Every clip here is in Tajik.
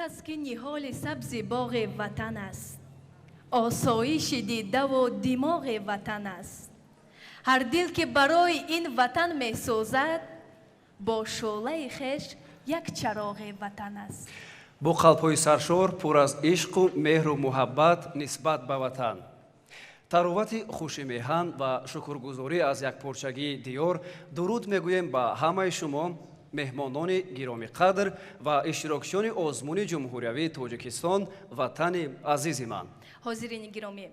Кас ки ниҳоли сабзи боғи ватан аст, осоиши дидаву димоғи ватан аст. Ҳар дил ки барои ин ватан месӯзад, бо шӯълаи хеш як чароғи ватан аст. Бо қалбҳои саршор пур аз ишқу меҳру муҳаббат нисбат ба ватан, таровати хуши меҳан ва шукргузорӣ аз якпорчагии диёр дуруд мегӯем ба ҳамаи шумо, меҳмонони гиромиқадр ва иштирокчиёни озмуни ҷумҳуриявии Тоҷикистон «Ватани азизи ман». Ҳозирини гиромӣ,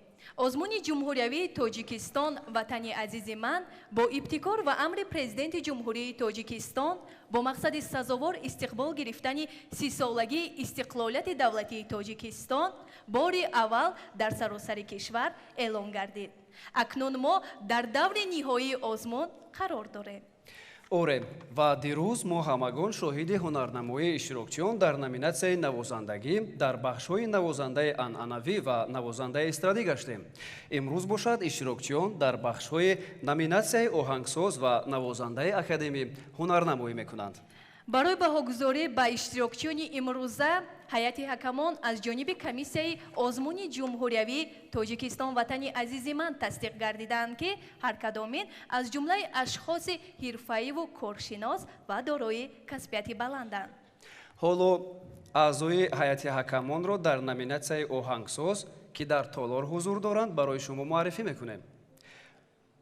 озмуни ҷумҳуриявии Тоҷикистон «Ватани азизи ман» бо ибтикор ва амри Президенти Ҷумҳурии Тоҷикистон бо мақсади сазовор истиқбол гирифтани 30-солагии истиқлолияти давлатии Тоҷикистон бори аввал дар саросари кишвар эълон гардид. Акнун мо дар даври ниҳоии озмун қарор дорем. Оре, ва дирӯз мо ҳамагон шоҳиди ҳунарнамоии иштирокчиён дар номинатсияи навозандагӣ дар бахшҳои навозандаи анъанавӣ ва навозандаи эстрадӣ гаштем. Имрӯз бошад, иштирокчиён дар бахшҳои номинатсияи оҳангсоз ва навозандаи академӣ ҳунарнамоӣ мекунанд. Барои баҳогузорӣ ба иштирокчиёни имрӯза ҳайати ҳакамон аз ҷониби комиссияи озмуни ҷумҳуриявии Тоҷикистон «Ватани азизи ман» тасдиқ гардиданд, ки ҳар кадомин аз ҷумлаи ашхоси ҳирфаиву коршинос ва дорои касбияти баланданд. Ҳоло аъзои ҳайати ҳакамонро дар номинатсияи оҳангсоз, ки дар толор ҳузур доранд, барои шумо муаррифӣ мекунем.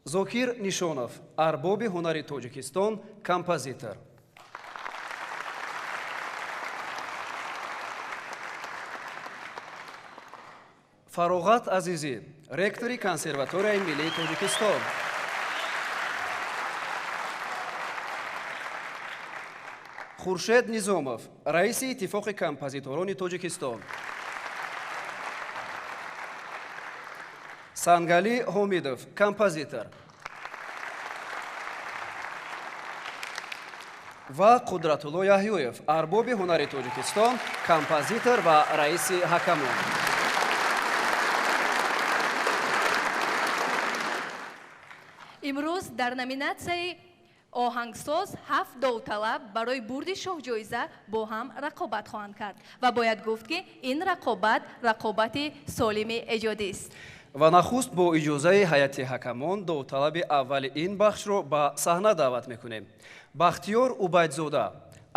Зокир Нишонов, арбоби ҳунари Тоҷикистон, композитор. Фароғат Азизӣ, ректори Консерваторияи миллии Тоҷикистон. Хуршед Низомов, раиси Иттифоқи композиторони Тоҷикистон. Сангалӣ Ҳомидов, композитор. Ва Қудратулло Яҳёев, арбоби ҳунари Тоҷикистон, композитор ва раиси ҳакамон. Имрӯз дар номинатсияи оҳангсоз ҳафт довталаб барои бурди шоҳҷоиза бо ҳам рақобат хоҳанд кард ва бояд гуфт, ки ин рақобат рақобати солими эҷодист. Ва нахуст бо иҷозаи ҳайати ҳакамон довталаби аввали ин бахшро ба саҳна даъват мекунем. Бахтиёр Убайдзода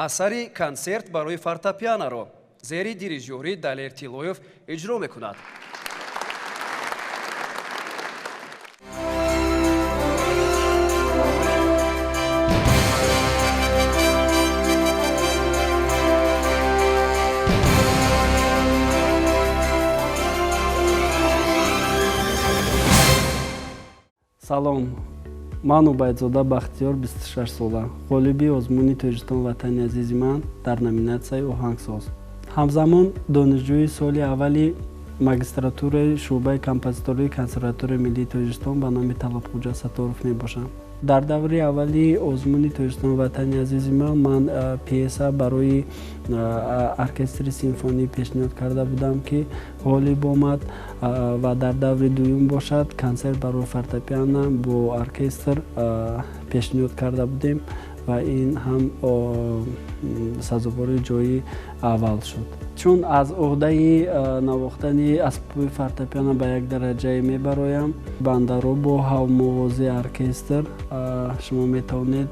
асари «Консерт барои фортепианоро» зери дирижёрӣ Далер Тиллоев иҷро мекунад. Салом, ман Убайдзода Бахтиёр, 26 сола, ғолиби озмуни Тоҷикистон «Ватани азизи ман» дар номинатсияи оҳангсоз, ҳамзамон донишҷӯи соли аввали магистратураи шӯъбаи композитории Консерваторияи миллии Тоҷикистон ба номи Талабхоҷа Сатторов мебошам. Дар даври аввали озмуни Тоҷикистон «Ватани азизи ман» ман пьеса барои оркестри симфонӣ пешниҳод карда будам, ки ғолиб омад, ва дар даври дуюм бошад, консерт барои фортепиано бо оркестр пешниҳод карда будем ва ин ҳам сазовори ҷои аввал шуд. Чун аз уҳдаи навохтани асбоби фортепиано ба як дараҷае мебароям, бандаро бо ҳамовози оркестр шумо метавонед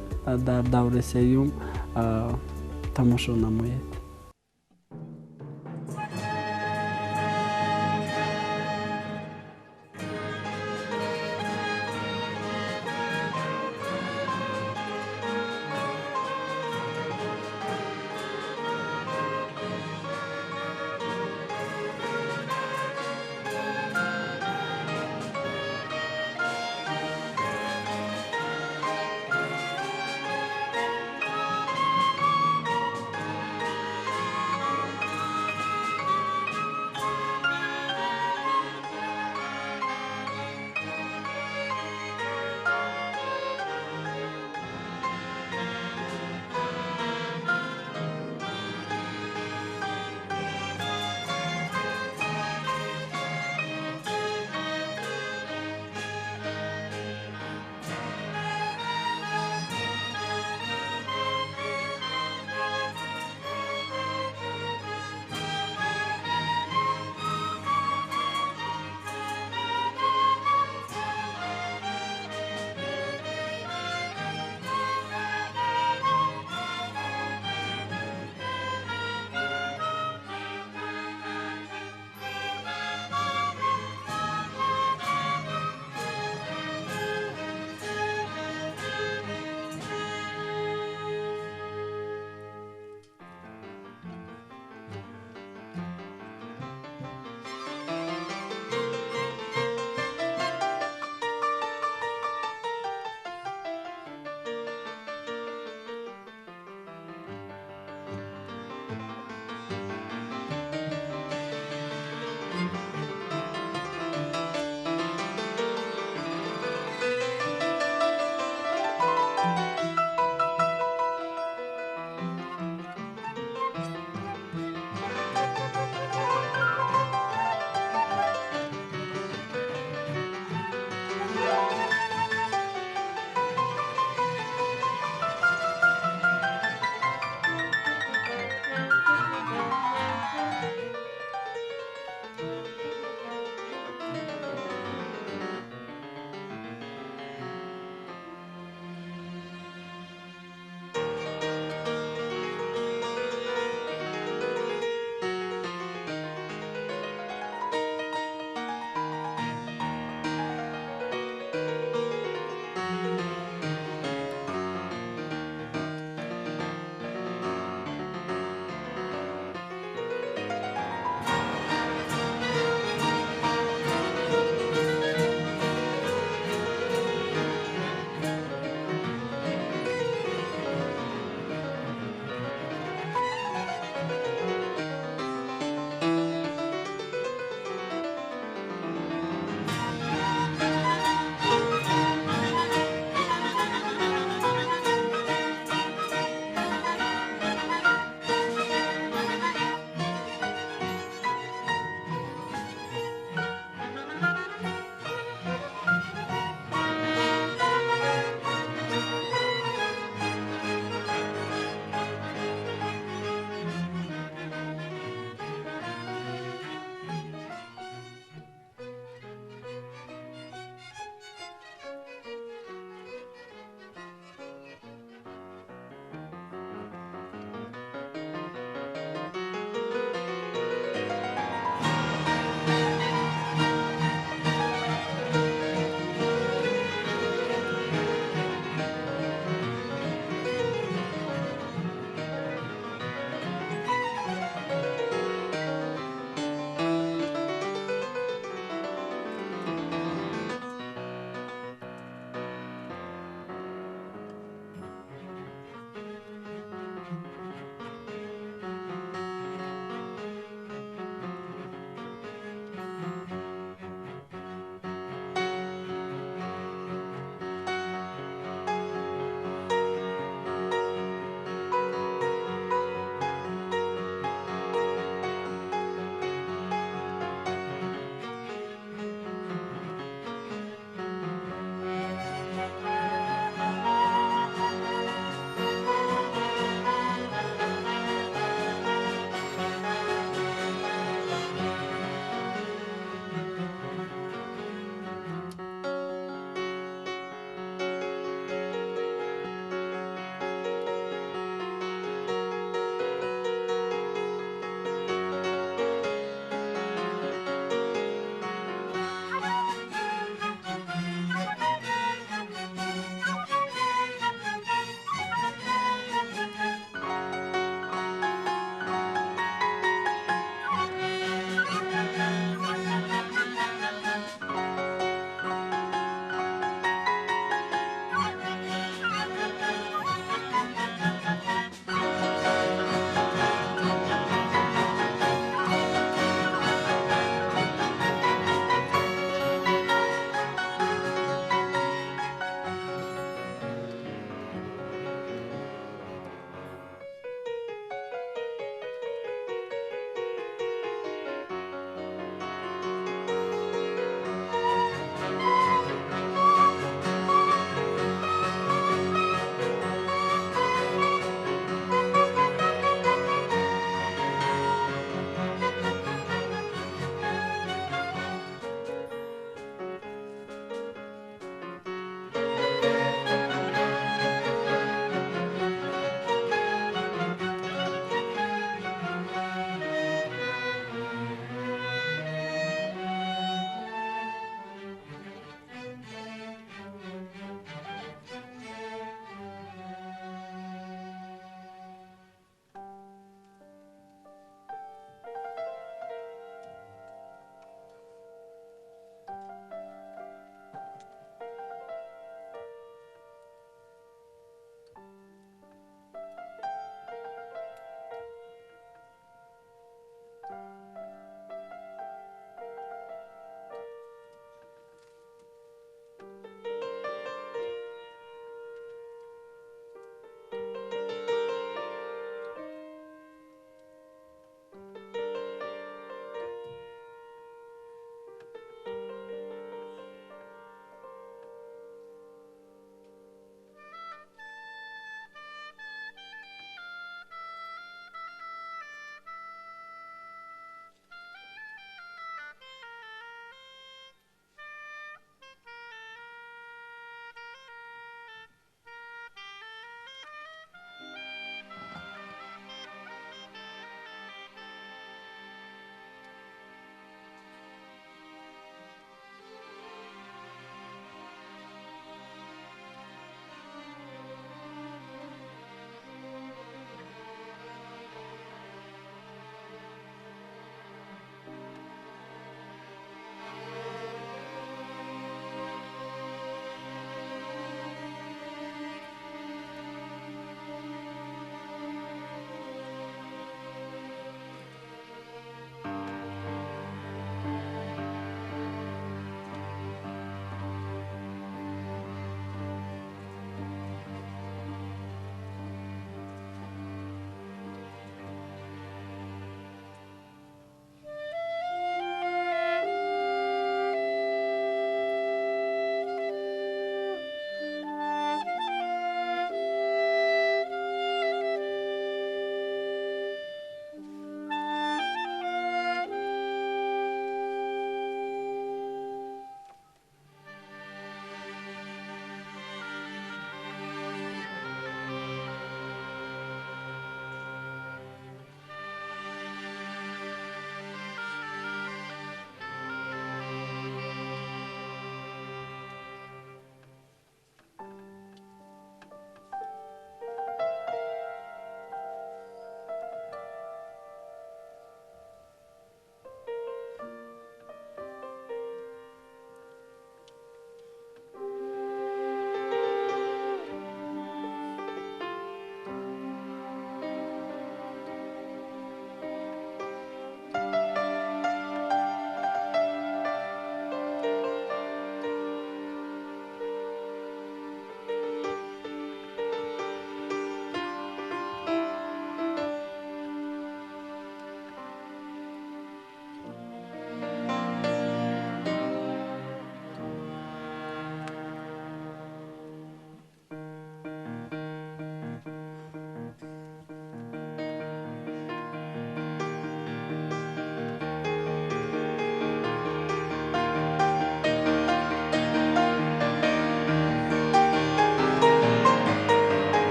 дар даври сеюм тамошо намоед.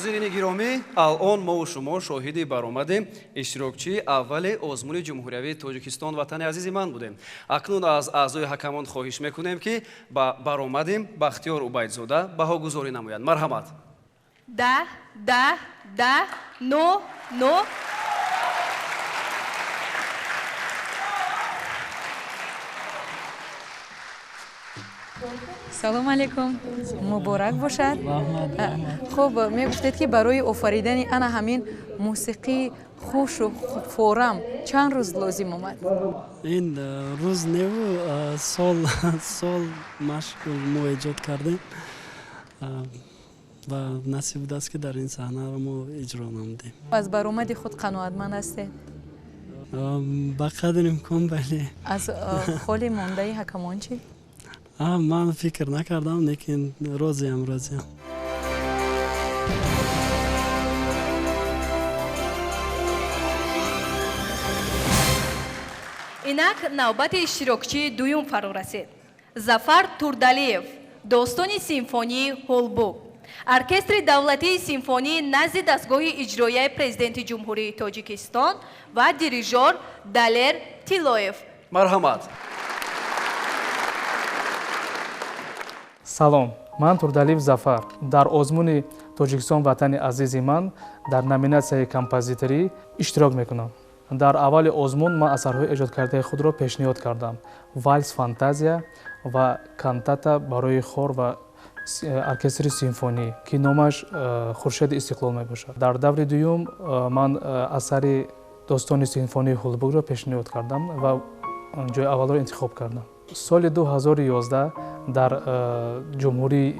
Ҳозирини гиромӣ, алон мо шумо шоҳиди баромади иштирокчии аввали озмуни ҷумҳуриявии Тоҷикистон Ватани азизи ман будем. Акнун аз аъзои ҳакамон хоҳиш мекунем, ки ба баромади Бахтиёр Убайдзода баҳогузорӣ намоянд. Марҳамат. 10, 10, 10, 9, 9. Салом алейкум, муборак бошад. Хуб, мегуфтед, ки барои офаридани ана ҳамин мусиқии хушу форам чанд рӯз лозим омад? Ин рӯз неву сол, сол машқ мо эҷод кардем ва насиб будааст, ки дар ин саҳнаро мо иҷро намудем. Аз баромади худ қаноатманд ҳастед? Ба қадри имкон, бале. Аз холи мондаи ҳакамон чӣ? Ман фикр накардам, лекин розиям, розиям. Инак навбати иштирокчии дуюм фаро расид. Зафар Турдалиев, достони симфонии Ҳулбук, оркестри давлатии симфонии назди дастгоҳи иҷроияи Президенти Ҷумҳурии Тоҷикистон ва дирижёр Далер Тиллоев. Марҳамат. Салом, ман Турдалиев Зафар, дар озмуни Тоҷикистон Ватани азизи ман дар номинатсияи композиторӣ иштирок мекунам. Дар аввали озмун ман асарҳои эҷодкардаи худро пешниҳод кардам: валс фантазия ва кантата барои хор ва оркестри симфонӣ, ки номаш Хуршеди истиқлол мебошад. Дар даври дуюм ман асари достони симфонии Ҳулбукро пешниҳод кардам ва ҷои аввалро интихоб кардам. Соли 2011 дар Ҷумҳурии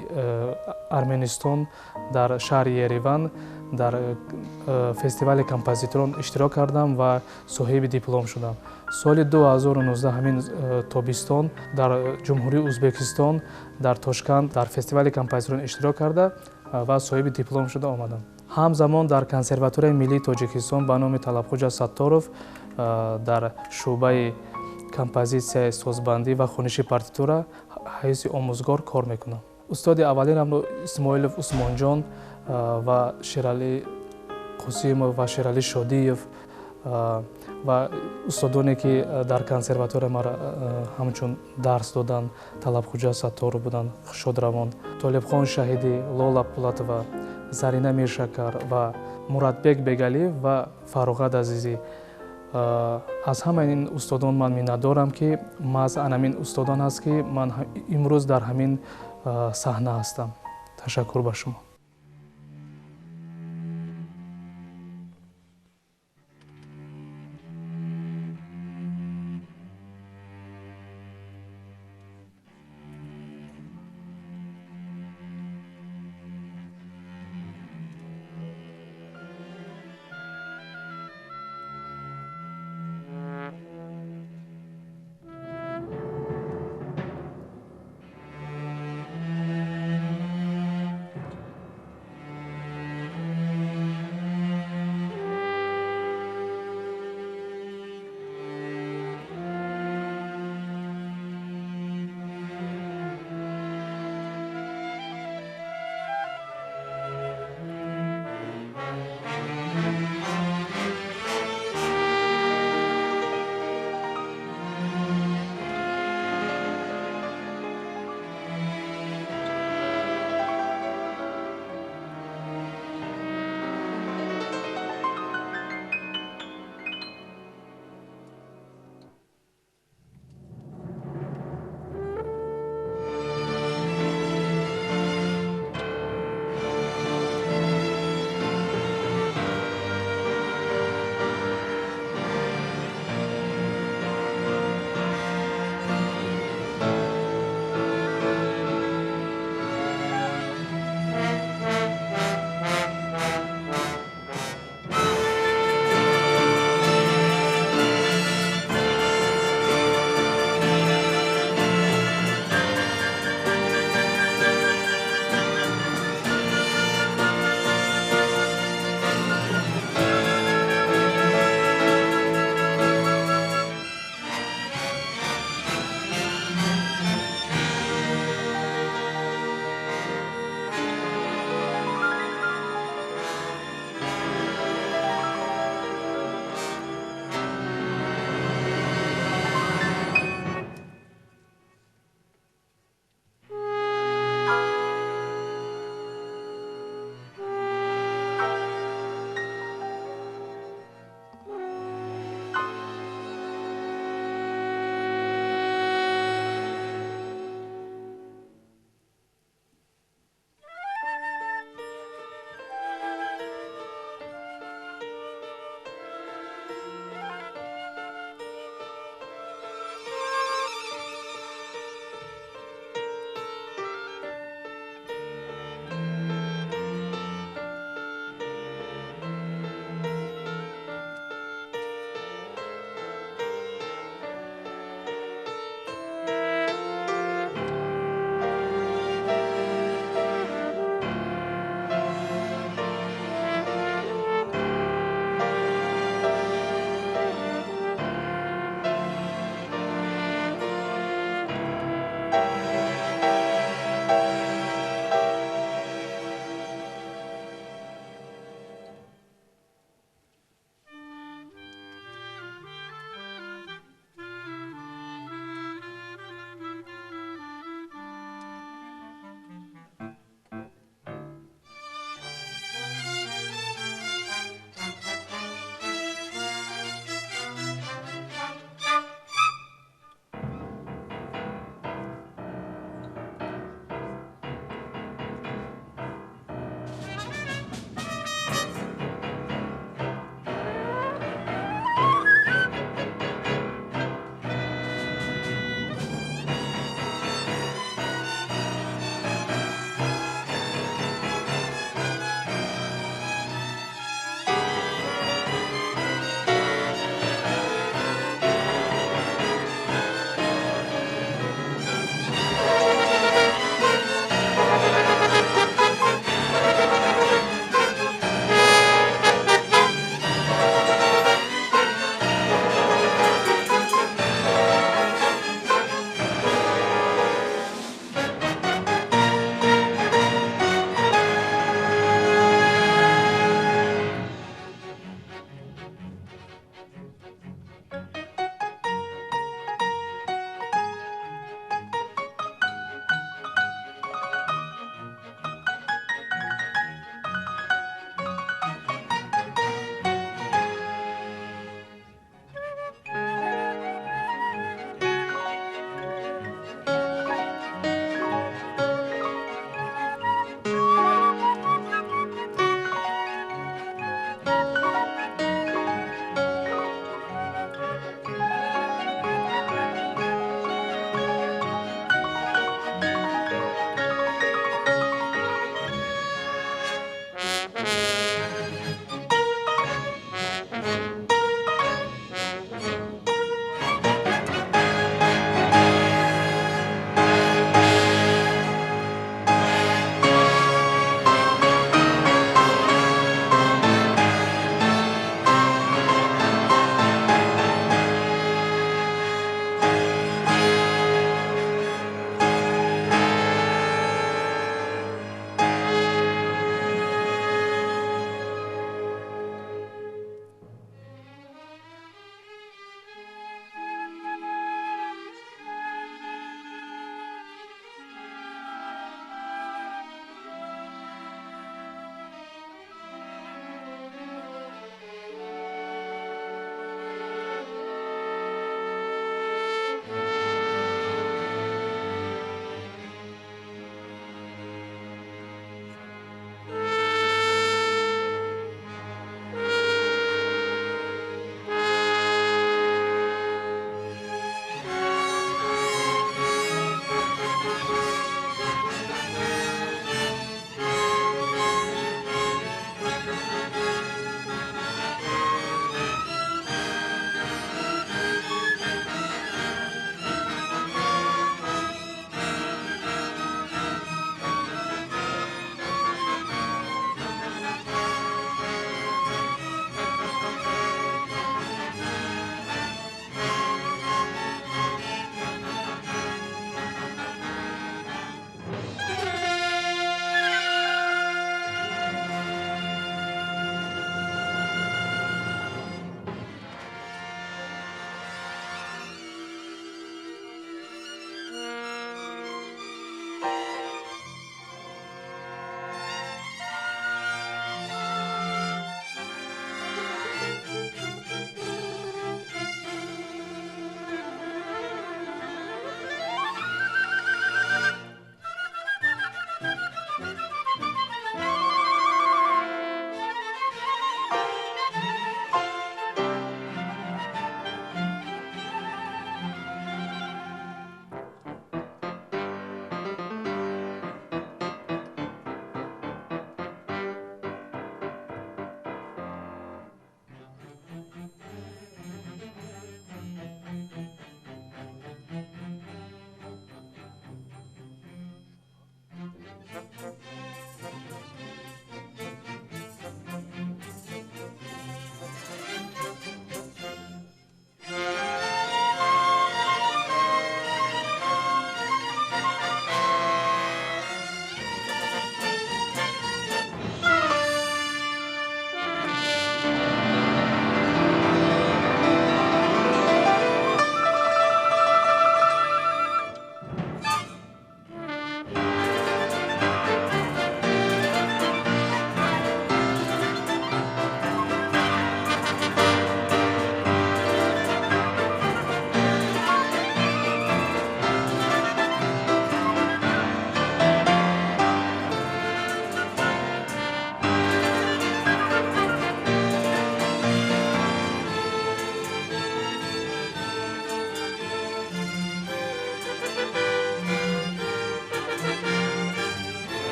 Арменистон, дар шаҳри Ереван, дар фестивали композиторон иштирок кардам ва соҳиби диплом шудам. Соли 2019, ҳамин тобистон, дар Ҷумҳурии Ӯзбекистон, дар Тошканд, дар фестивали композиторон иштирок карда ва соҳиби диплом шуда омадам. Ҳамзамон дар Консерваторияи миллии Тоҷикистон ба номи Талабхоҷа Сатторов дар шӯъбаи композитсияи созбандӣ ва хониши партитура ҳайси омӯзгор кор мекунам. Устоди аввалинамро Исмоилов Усмонҷон ва Шералӣ Қосимов ва Шералӣ Шодиев ва устодоне, ки дар консерватория маро ҳамчун дарс доданд, Талабхоҷа Сатторов буданд, шодравон Толибхон Шаҳидӣ, Лола Пулатова, Зарина Миршакар ва Муратбек Бегалиев ва Фаруғат Азизӣ. Аз ҳамаи ин устодон ман миннатдорам, ки маҳз анамин устодон ҳаст, ки ман имрӯз дар ҳамин саҳна ҳастам. Ташаккур ба шумо.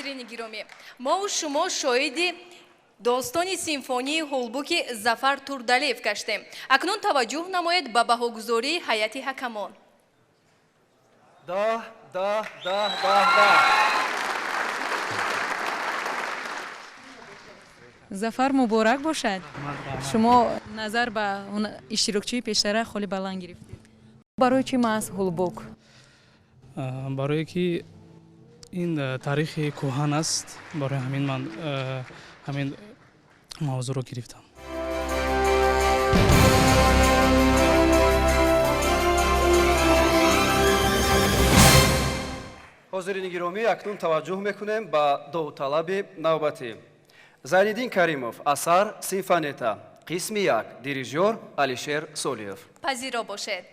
Ҳозирини гиромӣ, мову шумо шоҳиди достони симфонии Ҳулбуки Зафар Турдалиев гаштем. Акнун таваҷҷӯҳ намоед ба баҳогузории ҳайати ҳакамон. 10, 10, 10, 10, 10. Зафар, муборак бошад. Шумо назар ба иштирокчии пештара холи баланд гирифтед. Барои чӣ маҳз Ҳулбук? Барое ки ин таърихи кӯҳан аст, барои ҳамин ман ҳамин мавзӯъро гирифтам. Ҳозирини гиромӣ, акнун таваҷҷӯҳ мекунем ба довталаби навбатӣ. Зайниддин Каримов, асар Симфонета, қисми 1, дирижёр Алишер Солиев. Пазиро бошед.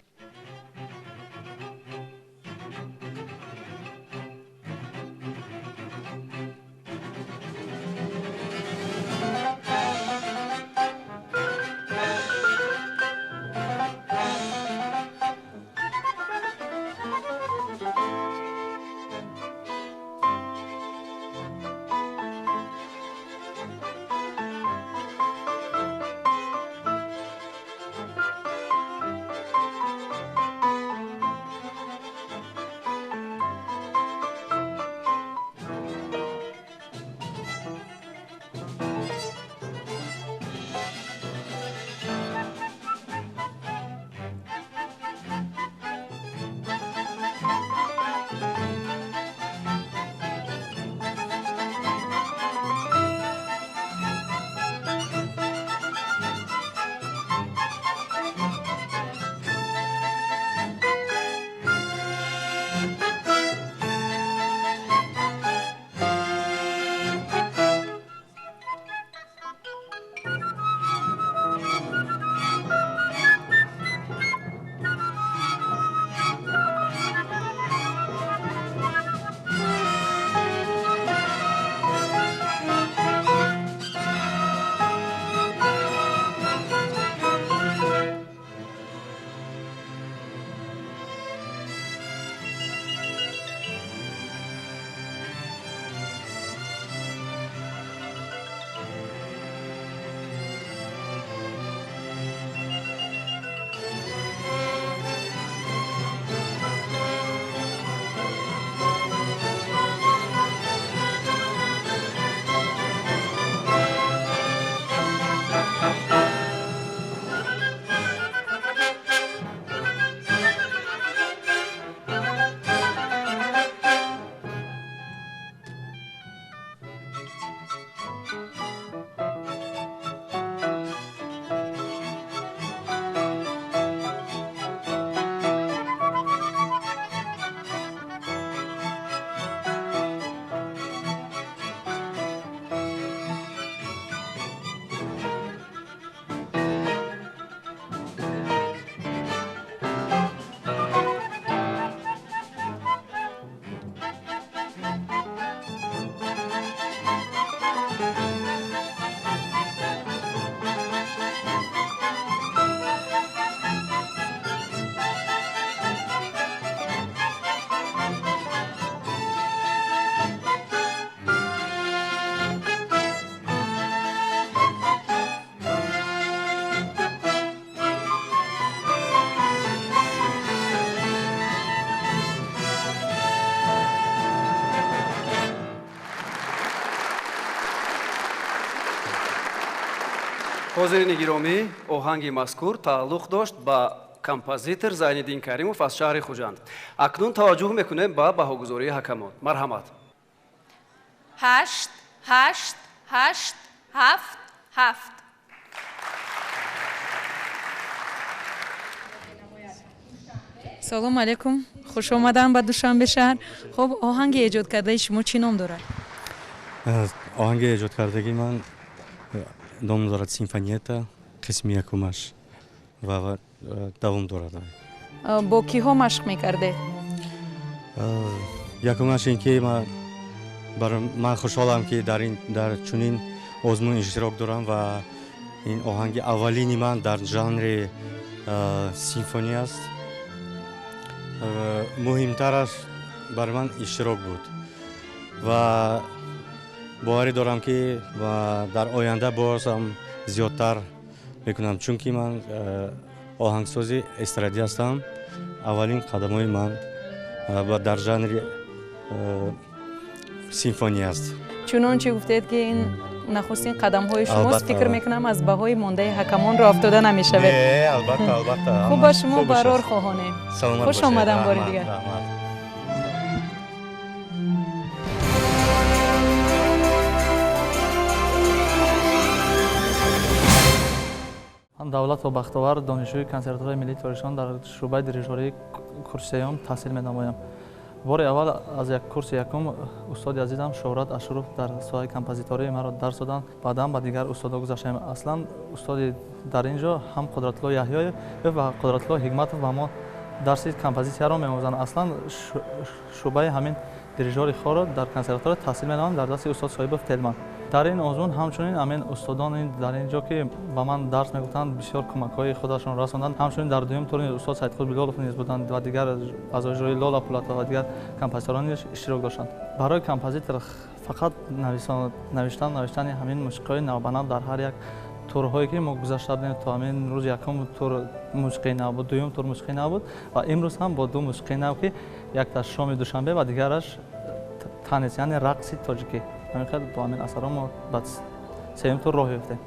Ҳозирини гиромӣ, оҳанги мазкур тааллуқ дошт ба композитор Зайниддин Каримов аз шаҳри Хуҷанд. Акнун таваҷҷӯҳ мекунем ба баҳогузории ҳакамон. Марҳамат. 8, 8, 8, 7, 7. Салом алейкум, хуш омадам ба Душанбе шаҳр. Хуб, оҳанги эҷод кардаи шумо чӣ ном дорад? Оҳанги эҷод кардагии ман ном дорад Симфониета, қисми якумаш ва давом дорад. Бо киҳо машқ мекардед? Якумаш ин ки ман хушҳолам ки дар чунин озмун иштирок дорам ва ин оҳанги аввалини ман дар жанри симфония аст. Муҳимтараш бар ман иштирок буд ва Боварӣ дорам, ки дар оянда боз ҳам зиёдтар мекунам, чунки ман оҳангсози эстрадӣ ҳастам. Аввалин қадамҳои ман дар жанри симфония аст. Чунончи гуфтед, ки ин нахустин қадамҳои шумост, фикр мекунам, аз баҳои мондаи ҳакамон роҳ афтода намешавед. Албатта, албатта. Хуб, ба шумо барор хоҳонем. Хуш омадам бори дигар. Ман Давлатов Бахтовар, донишҷӯи Консерваторияи миллии Тоҷикистон, дар шӯъбаи дирижории курси сеюм таҳсил менамоям. Бори аввал аз як курси якум устоди азизам Шӯҳрат Ашуров дар соҳаи композиторӣ маро дарс доданд. Баъдан ба дигар устодо гузаштем. Аслан устоди дар ин ҷо ҳам Қудратулло Яҳёев ва Қудратулло Ҳикматов ба мо дарси композитсияро меомӯзанд. Аслан шӯъбаи ҳамин дирижори хорро дар консерватория таҳсил менамоям дар дасти устод Соҳибов Телман. Дар ин озмун ҳамчунин ҳамин устодони дар ин ҷо, ки ба ман дарс мегуфтанд, бисёр кӯмакҳои худашон расонданд. Ҳамчунин дар дуюм тур устод Саидқул Билолов низ буданд ва дигар аъзои жюри Лола Пулатова ва дигар композиторон низ иштирок доштанд. Барои композитор фақат навиштан, навиштани ҳамин мусиқиҳои навбанав дар ҳар як турҳое, ки мо гузашта будем то ҳамин рӯз, якум тур мусиқии нав буд, дуюм тур мусиқии нав буд ва имрӯз ҳам бо ду мусиқии нав, ки якташ шоми душанбе ва дигараш танец, яъне рақси тоҷикӣ. Ҳамин хел бо ҳамин асарҳо мо ба сеюм тур роҳ ёфтем.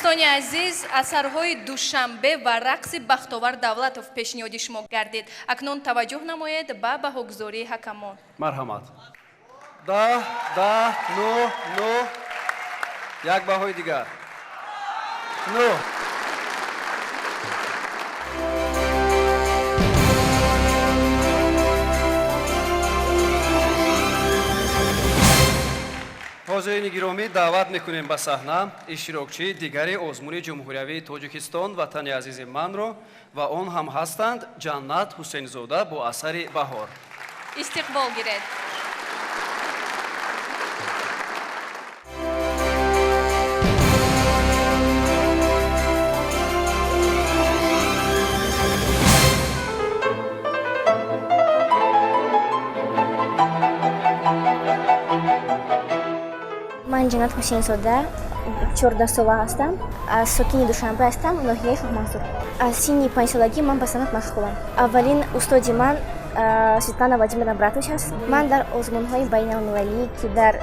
Дӯстони азиз, асарҳои Душанбе ва рақси Бахтовар Давлатов пешниҳоди шумо гардид. Акнун таваҷҷӯҳ намоед ба баҳогузории ҳакамон. Марҳамат. 10, 10, 9, 9. Як баҳои дигар. 9. Ҳозирини гиромӣ, даъват мекунем ба саҳна иштирокчии дигари озмуни ҷумҳуриявии Тоҷикистон «Ватани азизи манро» ва он ҳам ҳастанд Ҷаннат Ҳусейнзода бо асари «Баҳор». Истиқбол гиред. Ман Ҷаннат Ҳусейнзода, 14 сола ҳастам, аз сокини Душанбе ҳастам, ноҳияи Шоҳмансур. Аз синни 5-солагӣ ман ба санъат машғулам. Аввалин устоди ман Светлана Владимировна Братович ҳаст. Ман дар озмунҳои байналмилалӣ, ки дар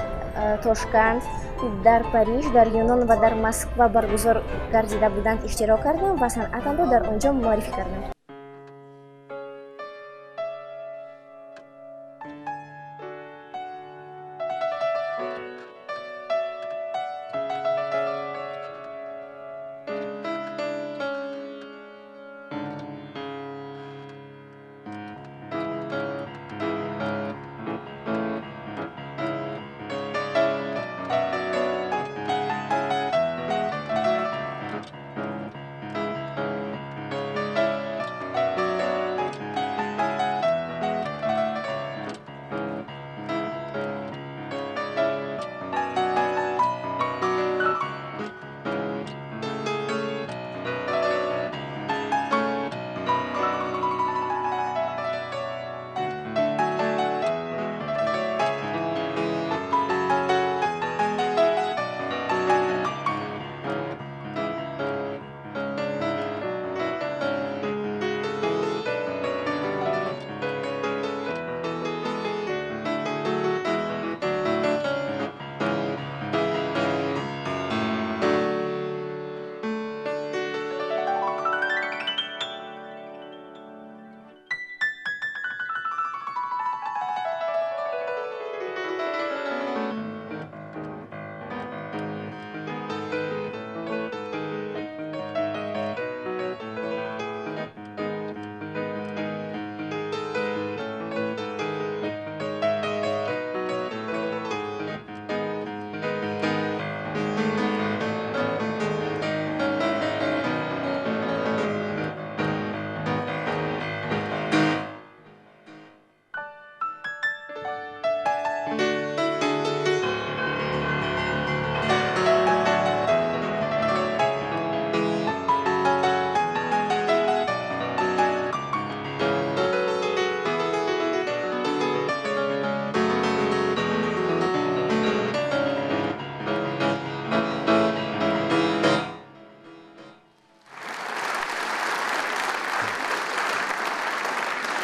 Тошканд, дар Париж, дар Юнон ва дар Москва баргузор гардида буданд, иштирок кардам ва санъатамро дар он ҷо муаррифӣ кардам.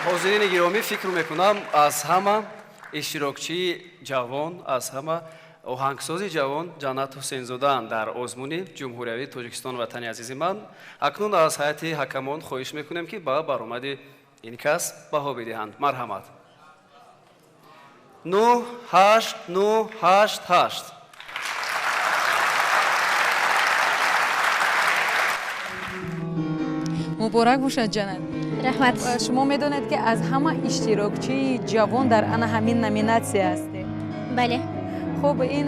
Ҳозирини гиромӣ, фикр мекунам аз ҳама иштирокчии ҷавон, аз ҳама оҳангсози ҷавон Ҷаннат Ҳусейнзодаанд дар озмуни ҷумҳуриявии Тоҷикистон «Ватани азизи ман». Акнун аз ҳайати ҳакамон хоҳиш мекунем, ки ба баромади ин кас баҳо бидиҳанд. Марҳамат. 9, 8, 9, 8, 8. Муборак бошад, Ҷаннат. Раҳмат. Шумо медонед, ки аз ҳама иштирокчии ҷавон дар ана ҳамин номинатсия ҳастед? Бале. Хуб, ин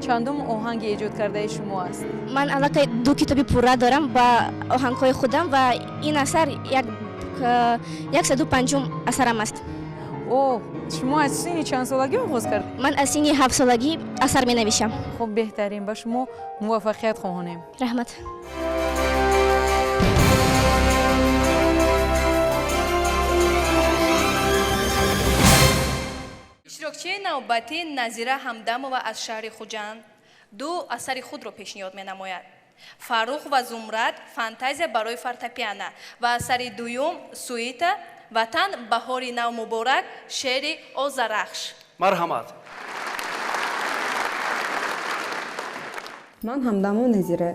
чандум оҳанги эҷод кардаи шумо аст? Ман аллакай 2 китоби пурра дорам ба оҳангҳои худам ва ин асар 105-ум асарам аст. О, шумо аз синни чанд солагӣ оғоз кардед? Ман аз синни 7 солагӣ асар менависам. Хуб, беҳтарин, ба шумо муваффақият хоҳонем. Раҳмат. Иштирокчии навбатӣ Назира Ҳамдамова аз шаҳри Хуҷанд 2 асари худро пешниҳод менамояд. Фаррух ва Зумрад, фантазия барои фортепиано ва асари дуюм суита Ватан баҳори нав муборак, шеъри Озарахш. Марҳамат. Ман Ҳамдамова Назира,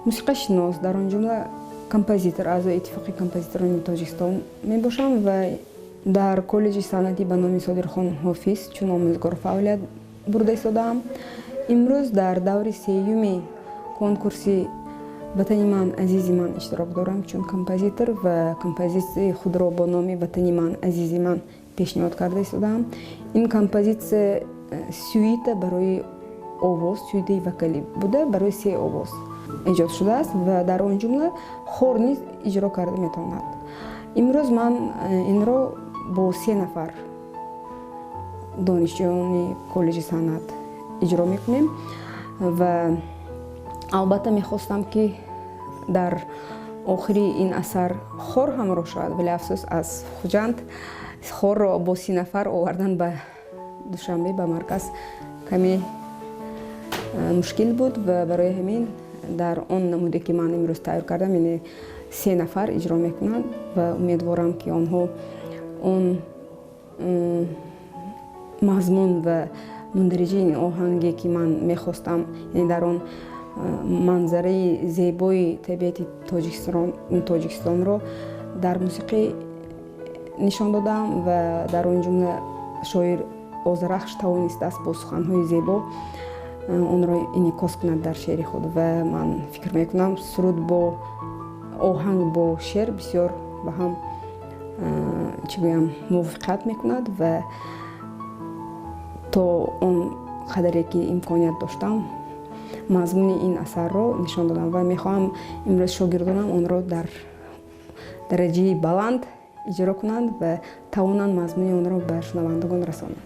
Мусиқашинос, дар он ҷумла композитор, аъзои Иттифоқи композиторони Тоҷикистон мебошам ва дар коллеҷи санъатӣ ба номи Содирхон Ҳофиз чун омӯзгор фаъолият бурда истодаам. Имрӯз дар даври сеюми конкурси «Ватани ман, азизи ман» иштирок дорам чун композитор ва композитсияи худро бо номи «Ватани ман, азизи ман» пешниҳод карда истодаам. Ин композитсия сюита барои овоз, сюитаи вокалӣ буда, барои се овоз эҷод шудааст ва дар он ҷумла хор низ иҷро карда метавонад. Имрӯз ман инро бо се нафар донишҷӯёни коллеҷи санъат иҷро мекунем ва албатта мехостам, ки дар охири ин асар хор ҳамроҳ шавад, вале афсӯс, аз Хуҷанд хорро бо 30 нафар овардан ба Душанбе, ба марказ, каме мушкил буд ва барои ҳамин дар он намуде, ки ман имрӯз тайёр кардам, яъне се нафар иҷро мекунанд ва умедворам, ки онҳо он мазмун ва мундариҷаи ин оҳанге, ки ман мехостам, яъне дар он манзараи зебои табиати Тоҷикистонро дар мусиқӣ нишон додаам ва дар он ҷумла шоир Озарахш тавонистааст бо суханҳои зебо онро инъикос кунад дар шеъри худ ва ман фикр мекунам, суруд бо оҳанг, бо шеър бисёр ба ҳам, чӣ гӯям, мувофиқат мекунад ва то он қадаре ки имконият доштам, мазмуни ин асарро нишон додам ва мехоҳам имрӯз шогирдонам онро дар дараҷаи баланд иҷро кунанд ва тавонанд мазмуни онро ба шунавандагон расонанд.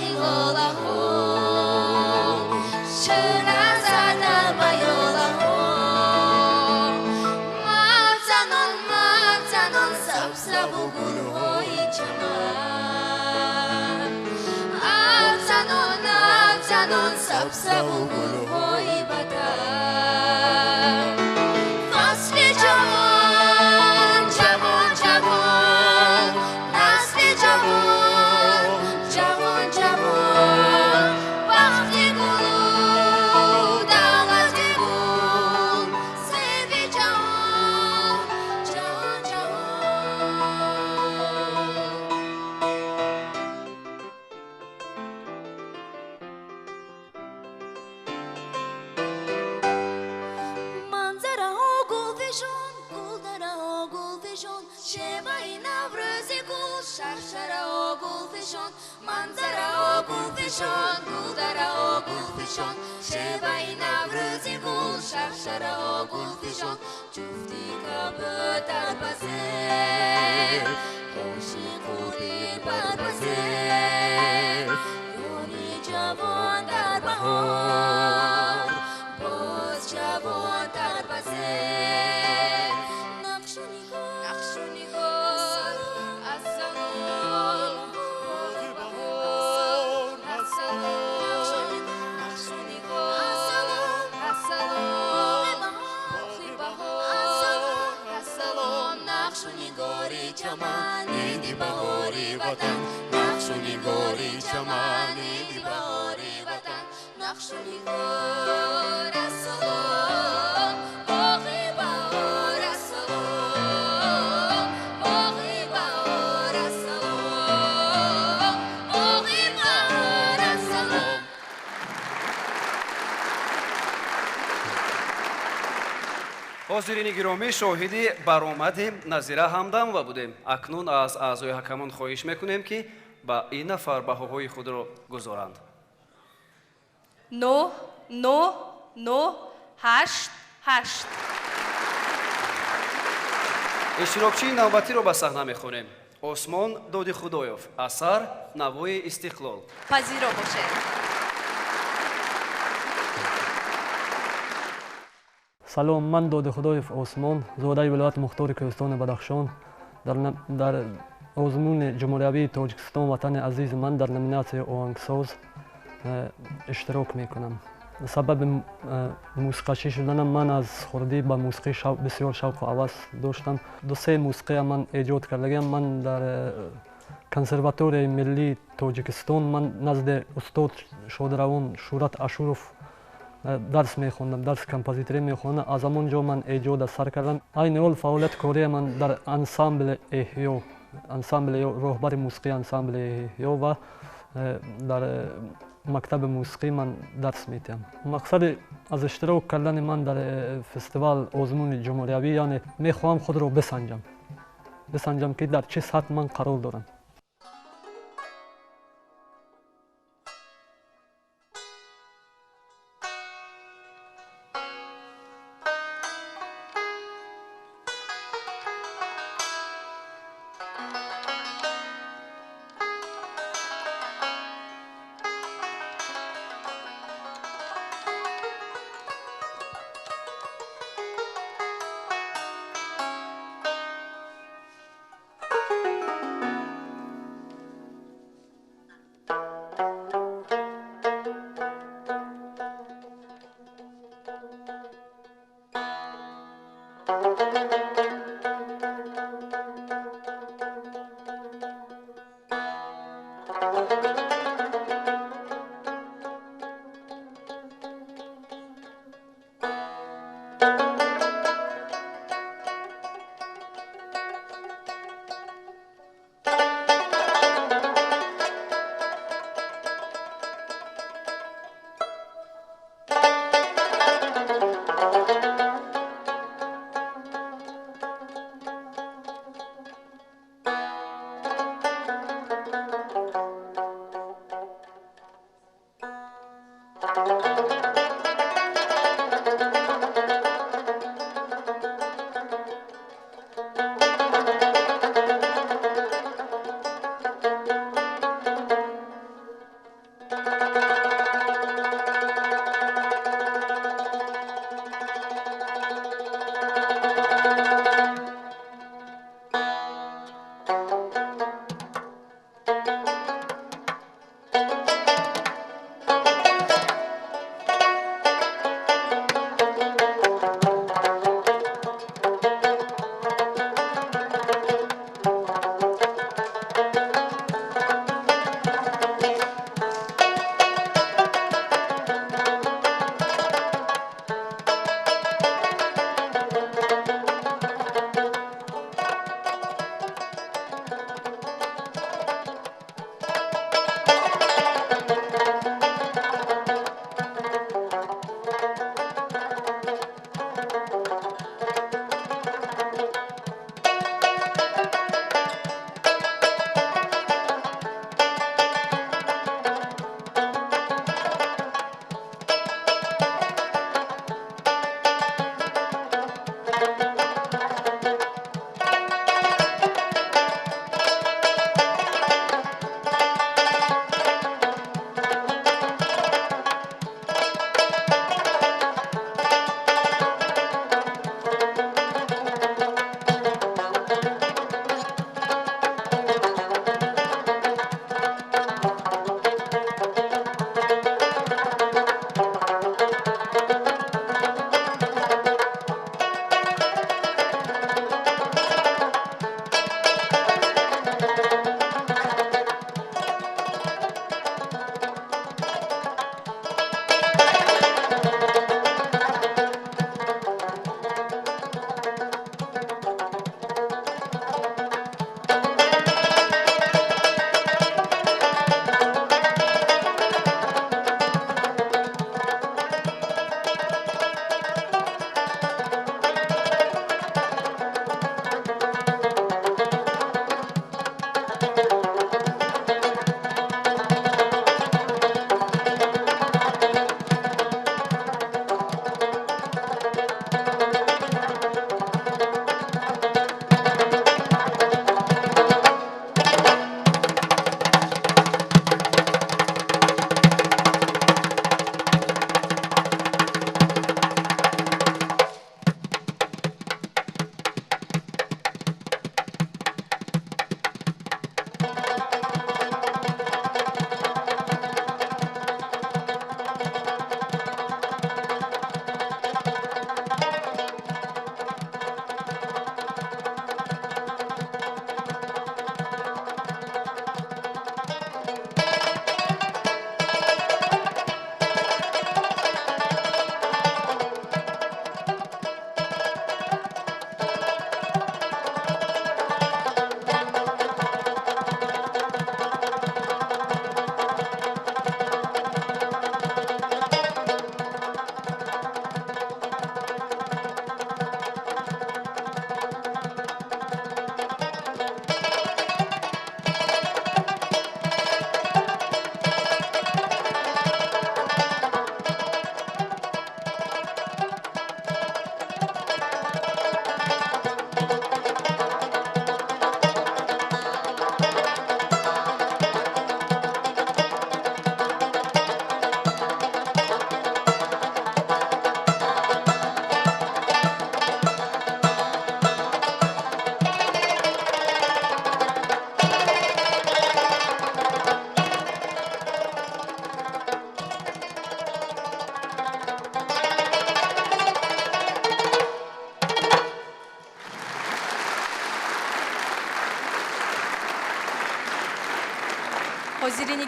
Боғи лолаҳо, шӯра зада ба ёлаҳо. Мавзанон, мавзанон сабзаву гулҳои чаман, афзанон, афзанон сабзаву гулҳои ватан. Фасли ҷавон, ҷавон, ҷавон, насли ҷавон, ҷавон, ҷавон, бахти гулу давлати гул, зеби ҷаҳон, ҷаҳон, ҷаҳон. Манзараҳо гулфишон, гулдараҳо гулфишон, шеваи наврӯзи гул, шаршараҳо гулфишон. Манзараҳо гулфишон, гулдараҳо гулфишон, шеваи наврӯзи гул, шаршараҳо гулфишон. Ҷуфти кабӯтар пасе, ошиқу дилбар пасе, ёри ҷавон дар баҳор, боз ҷавонтар пасе. Нақшу нигор, нақшу нигор, ассалом, боғи баҳор, ассалом, нақшу нигор, ассалом, боғи баҳор, ассалом, нақшу нигори чаман, иди баҳори ватан, нақшу нигори чаман, иди баҳори ватан, нақшу нигор, ассалом, боғи баҳор, ассалом, боғи баҳор, ассалом, боғи баҳор, ассалом. Ҳозирини гиромӣ, шоҳиди баромади Назира Ҳамдамова будем. Акнун аз аъзои ҳакамон хоҳиш мекунем, ки ба ин нафар баҳоҳои худро гузоранд. 9, 9, 9, 8, 8. Иштирокчии навбатиро ба саҳна мехонем. Осмон Додихудоев, асар «Навои истиқлол». Пазиро бошед. Салом, ман Додихудоев Осмон, зодаи вилояти мухтори Кӯҳистони Бадахшон. Дар озмуни ҷумҳуриявии Тоҷикистон «Ватани азизи ман» дар номинатсияи оҳангсоз иштирок мекунам. Сабаби мусиқачӣ шуданам, ман аз хурдӣ ба мусиқӣ бисёр шавқу ҳавас доштам. Ду-се мусиқия ман эҷод кардагиам. Ман дар консерваторияи миллии Тоҷикистон ман назди устод шодравон Шӯрат Ашуров дарс мехондам, дарси композиторӣ мехондам. Аз ҳамон ҷо ман эҷода сар кардам. Айни ҳол фаъолияти кория ман дар ансамбли Эҳё, ансамбли роҳбари мусиқии ансамбли Эҳё ва дар мактаби мусиқӣ ман дарс медиҳам. Мақсади аз иштирок кардани ман дар фестивал озмуни ҷумҳуриявӣ, яъне мехоҳам худро бисанҷам, бисанҷам, ки дар чӣ сатҳ ман қарор дорам.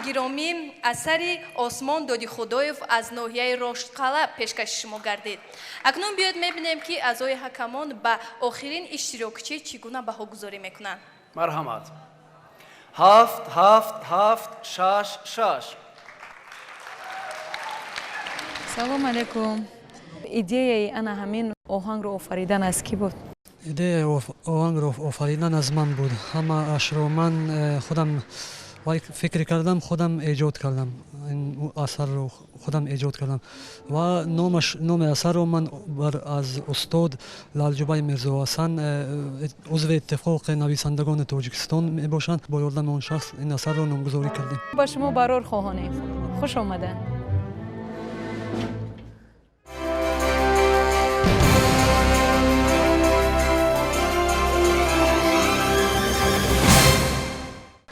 Гиромӣ, асари Осмон Додихудоев аз ноҳияи Роштқалъа пешкаши шумо гардид. Акнун биёед мебинем, ки аъзои ҳакамон ба охирин иштирокчӣ чӣ гуна баҳогузорӣ мекунанд. Марҳамат. 7 7 7 6 6. Салом алейкум. Идеяи ана ҳамин оҳангро офаридан аз кӣ буд? Идеяи оҳангро офаридан аз ман буд. Ҳамаашро ман худам фикр кардам, худам эҷод кардам. Ин асарро худам эҷод кардам ва номи асарро ман аз устод Лалҷубай Мирзоҳасан, узви Иттифоқи нависандагони Тоҷикистон мебошанд, бо ёрдами он шахс ин асарро номгузорӣ кардем. Ба шумо барор хоҳонем. Хуш омаданд.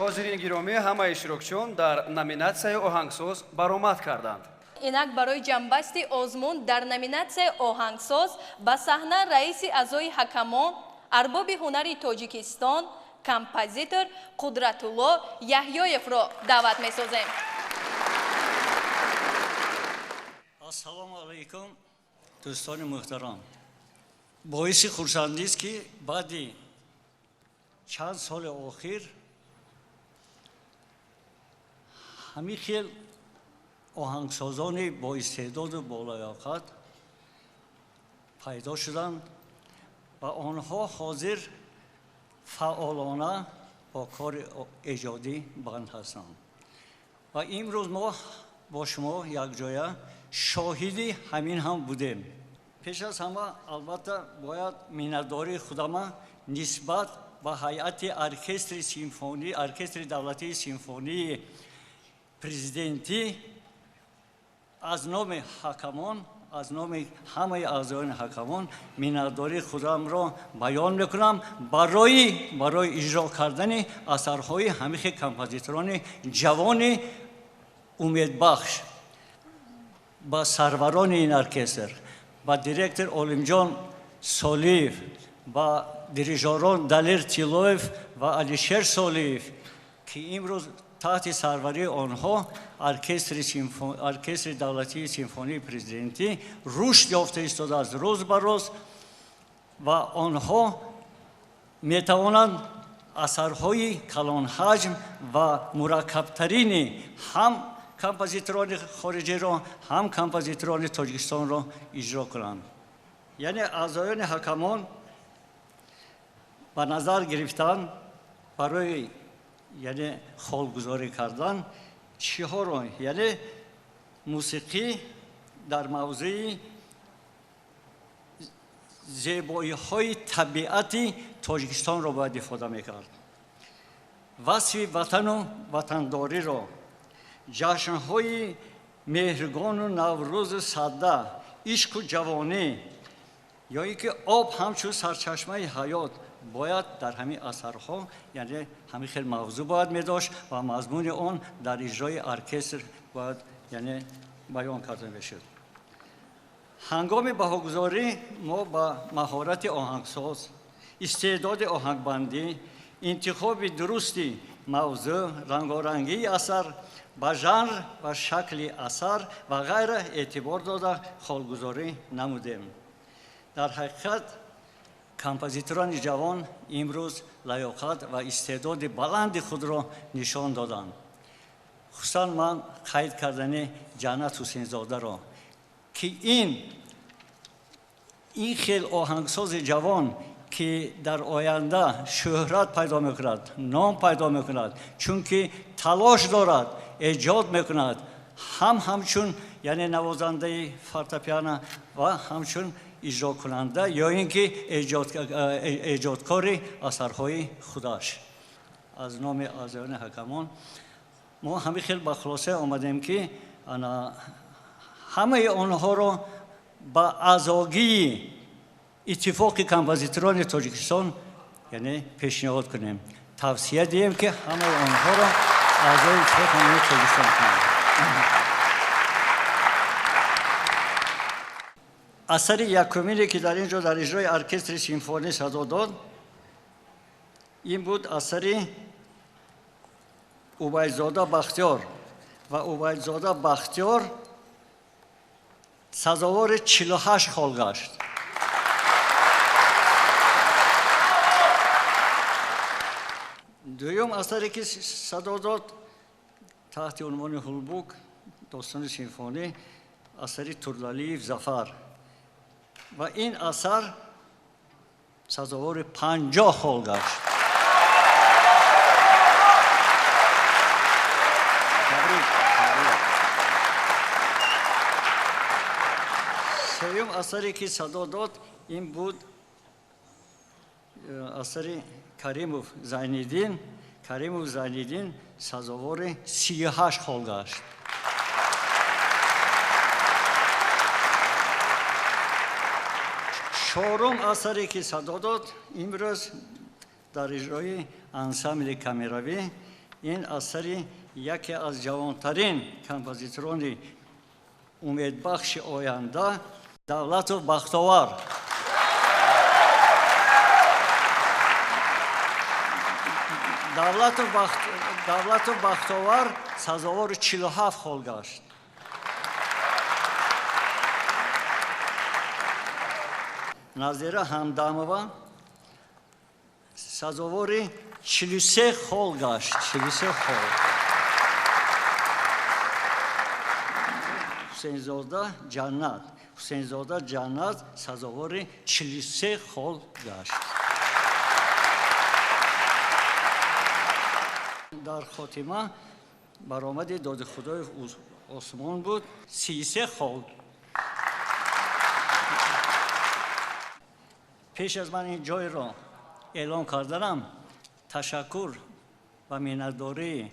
Ҳозирин гиромӣ, ҳамаи иштирокчиён дар номинатсияи оҳангсоз баромад карданд. Инак барои ҷамъбасти озмун дар номинатсияи оҳангсоз ба саҳна раиси аъзои ҳакамон, арбоби ҳунари Тоҷикистон, композитор Қудратулло Яҳёевро даъват месозем. Ассалому алайкум, дӯстони муҳтарам. Боиси хурсандист, ки баъди чанд соли охир ҳамин хел оҳангсозони боистеъдоду болаёқат пайдо шуданд ва онҳо ҳозир фаъолона бо кори эҷодӣ банд ҳастанд. Ва имрӯз мо бо шумо якҷоя шоҳиди ҳамин ҳам будем. Пеш аз ҳама, албатта, бояд миннатдории худама нисбат ба ҳайати оркестри давлатии симфонии президентӣ аз номи ҳакамон, аз номи ҳамаи аъзоёни ҳакамон миннатдории худамро баён мекунам барои иҷро кардани асарҳои ҳамихи композиторони ҷавони умедбахш, ба сарварони ин оркестр, ба директор Олимҷон Солиев, ба дирижорон Далер Тилоев ва Алишер Солиев, ки имрӯз таҳти сарварии онҳо оркестри давлатии симфонии президентӣ рушд ёфта истодааст рӯз ба рӯз ва онҳо метавонанд асарҳои калонҳаҷм ва мураккабтарини ҳам композиторони хориҷиро, ҳам композиторони Тоҷикистонро иҷро кунанд. Яъне аъзоёни ҳакамон ба назар гирифтан барои яъне холгузорӣ кардан чиҳоро, яъне мусиқӣ дар мавзӯи зебоиҳои табиати Тоҷикистонро бояд ифода мекард, васфи ватану ватандориро, ҷашнҳои меҳргону Наврӯзу Садда, ишқу ҷавонӣ, ё ин ки об ҳамчун сарчашмаи ҳаёт бояд дар ҳамин асарҳо, яъне ҳамин хел мавзӯъ бояд медошт ва мазмуни он дар иҷрои оркестр бояд яъне баён карда мешуд. Ҳангоми баҳогузорӣ мо ба маҳорати оҳангсоз, истеъдоди оҳангбандӣ, интихоби дурусти мавзӯъ, рангорангии асар, ба жанр ва шакли асар ва ғайра эътибор дода холгузорӣ намудем. Дар ҳақиқат композиторони ҷавон имрӯз лаёқат ва истеъдоди баланди худро нишон доданд. Хусусан ман қайд кардани Ҷаннат Ҳусейнзодаро, ки ин хел оҳангсози ҷавон, ки дар оянда шӯҳрат пайдо мекунад, ном пайдо мекунад, чунки талош дорад, эҷод мекунад, ҳам ҳамчун яъне навозандаи фортепиано ва ҳамчун иҷрокунанда ё ин ки эҷодкори асарҳои худаш. Аз номи аъзоёни ҳакамон мо ҳамин хел ба хулоса омадем, ки ҳамаи онҳоро ба аъзогии Иттифоқи композиторони Тоҷикистон яъне пешниҳод кунем, тавсия диҳем, ки ҳамаи онҳоро аъзои Иттифоқи композиторони Тоҷикистон кунем. Асари якумине, ки дар ин ҷо дар иҷрои оркестри симфонӣ садо дод, ин буд асари Убайдзода Бахтиёр. Ва Убайдзода Бахтиёр сазовори 48 хол гашт. Дуюм асаре ки садо дод таҳти унвони Ҳулбук, достони симфонӣ, асари Турдалиев Зафар, ва ин асар сазовори 50 хол гашт. Сеюм асаре ки садо дод ин буд асари Каримов Зайниддин. Каримов Зайниддин сазовори 38 хол гашт. Чорум асаре ки садо дод имрӯз дар иҷрои ансамбли камеравӣ, ин асари яке аз ҷавонтарин композиторони умедбахши оянда Давлатов Бахтовар. Давлатов Бахтовар сазовори 47 хол гашт. Назира Ҳамдамова сазовори 43 хол гашт. 43 хол. Ҳусейнзода Ҷаннат. Ҳусейнзода Ҷаннат сазовори 43 хол гашт. Дар хотима баромади Додихудоев Осмон буд 33 хол. Пеш аз ман ин ҷойро эълон карданам, ташаккур ва миннатдории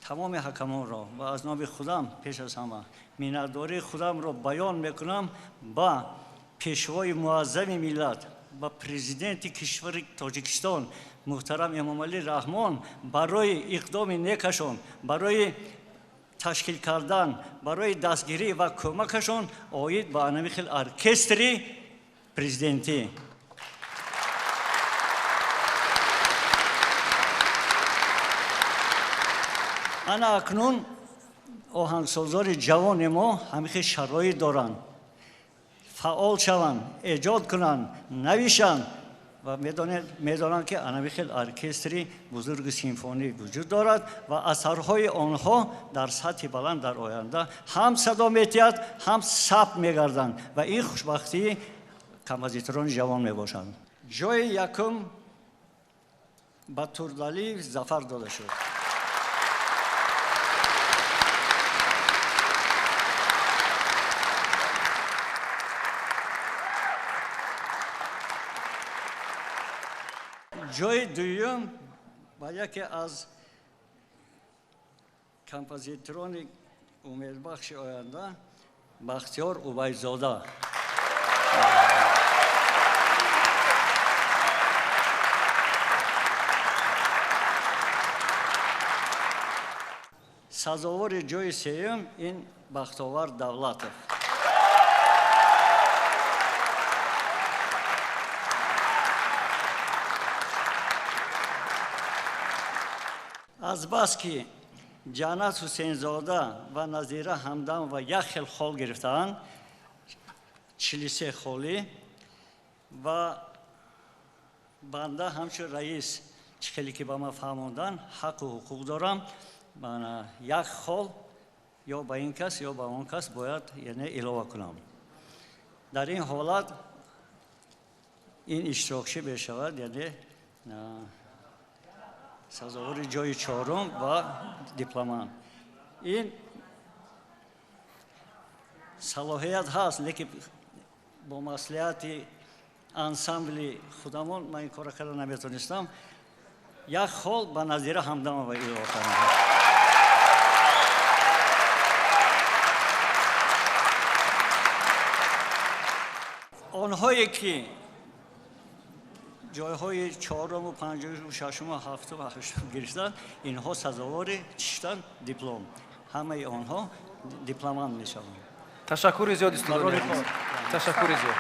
тамоми ҳакамонро ва аз номи худам пеш аз ҳама миннатдории худамро баён мекунам ба пешвои муаззами миллат, ба президенти кишвари Тоҷикистон муҳтарам Эмомалӣ Раҳмон барои иқдоми некашон, барои ташкил кардан, барои дастгирӣ ва кӯмакашон оид ба анами хел оркестри президентӣ. Ана акнун оҳангсозони ҷавони мо ҳамихел шароит доранд, фаъол шаванд, эҷод кунанд, навишанд ва медонанд ки анамихел оркестри бузурги симфонӣ вуҷуд дорад ва асарҳои онҳо дар сатҳи баланд дар оянда ҳам садо метиҳад, ҳам сабт мегарданд ва ин хушбахтии композиторони ҷавон мебошанд. Ҷои якум ба Турдалиев Зафар дода шуд. Ҷои дуюм ба яке аз композиторони умедбахши оянда Бахтиёр Убайдзода. Сазовори ҷои сеюм ин Бахтовар Давлатов. Азбаски Ҷаннат Ҳусейнзода ва Назира Ҳамдамова як хел хол гирифтаанд, 43 холӣ, ва банда ҳамчун раис чӣ хеле ки ба ман фаҳмонданд ҳаққу ҳуқуқ дорам, як хол ё ба ин кас ё ба он кас бояд яъне илова кунам. Дар ин ҳолат ин иштирокчӣ мешавад яъне сазовори ҷои чорум ва дипломант. Ин салоҳият ҳаст, лекин бо маслиҳати ансамбли худамон ман ин корро карда наметонистам. Як хол ба Назира Ҳамдамова илова кардам. Онҳое ки ҷойҳои чоруму панҷуму шашуму ҳафтуму ҳаштум гирифтанд, инҳо сазовори чӣ шуданд? Диплом. Ҳамаи онҳо дипломант мешаванд. Ташаккури зиёд, устодони азиз. Ташаккури зиёд.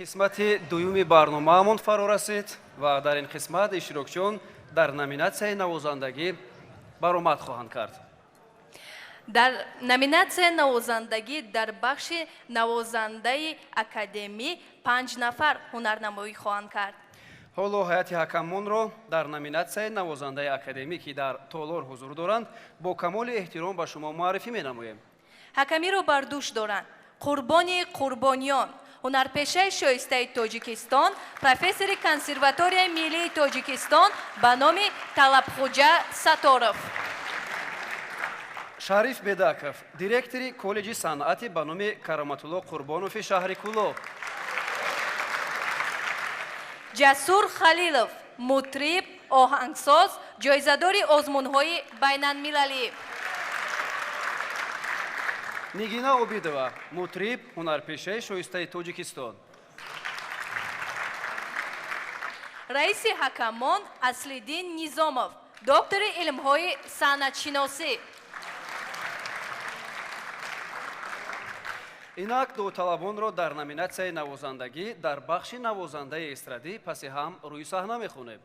Қисмати дуюми барномаамон фаро расид ва дар ин қисмат иштирокчиён дар номинатсияи навозандагӣ баромад хоҳанд кард. Дар номинатсияи навозандагӣ дар бахши навозандаи академӣ 5 нафар ҳунарнамоӣ хоҳанд кард. Ҳоло ҳайати ҳакамонро дар номинатсияи навозандаи академӣ, ки дар толор ҳузур доранд, бо камоли эҳтиром ба шумо муаррифӣ менамоем. Ҳакамиро бар дӯш доранд Қурбони Қурбониён, ҳунарпешаи шоистаи Тоҷикистон, профессори Консерваторияи миллии Тоҷикистон ба номи Талабхуҷа Саторов. Шариф Бедаков, директори коллеҷи санъати ба номи Кароматулло Қурбонови шаҳри Кӯлоб. Ҷасур Халилов, мутриб, оҳангсоз, ҷоизадори озмунҳои байналмилалӣ. Нигина Обидова, мутриб, ҳунарпешаи шоистаи Тоҷикистон. Раиси ҳакамон Аслиддин Низомов, доктори илмҳои санъатшиносӣ. Инак довталабонро дар номинатсияи навозандагӣ дар бахши навозандаи эстрадӣ паси ҳам рӯи саҳна мехонем.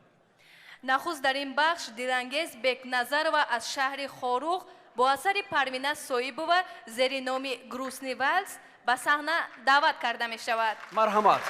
Нахуст дар ин бахш Дилангез Бекназарова аз шаҳри Хоруғ бо асари Парвина Соибова зери номи Грустный вальс ба саҳна даъват карда мешавад. Марҳамат.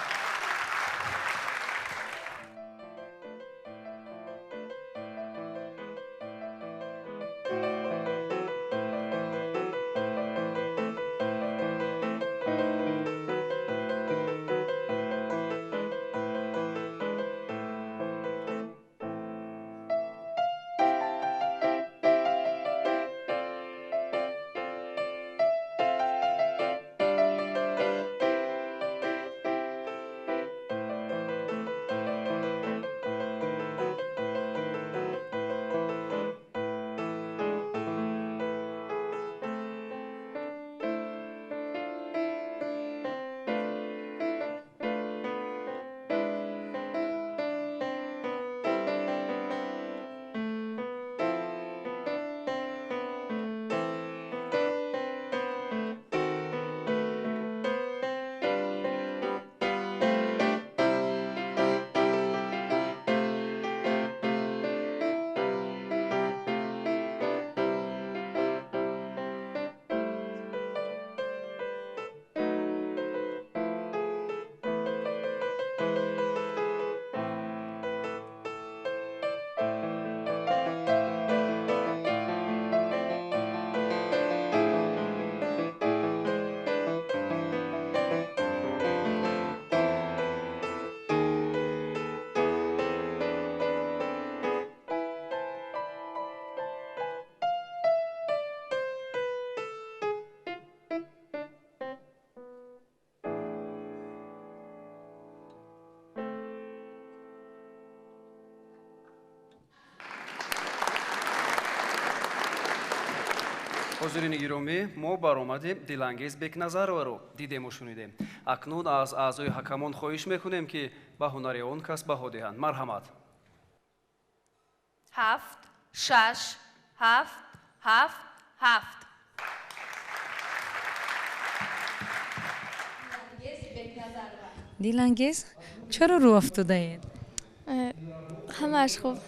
Ҳозирини гиромӣ, мо баромади Дилангез Бекназарованро дидему шунидем. Акнун аз аъзои ҳакамон хоҳиш мекунем, ки ба ҳунари он кас баҳо диҳанд. Марҳамат. 7 6 7 7 7. Дилангез, чаро рӯ афтодаед? Ҳамааш хуб.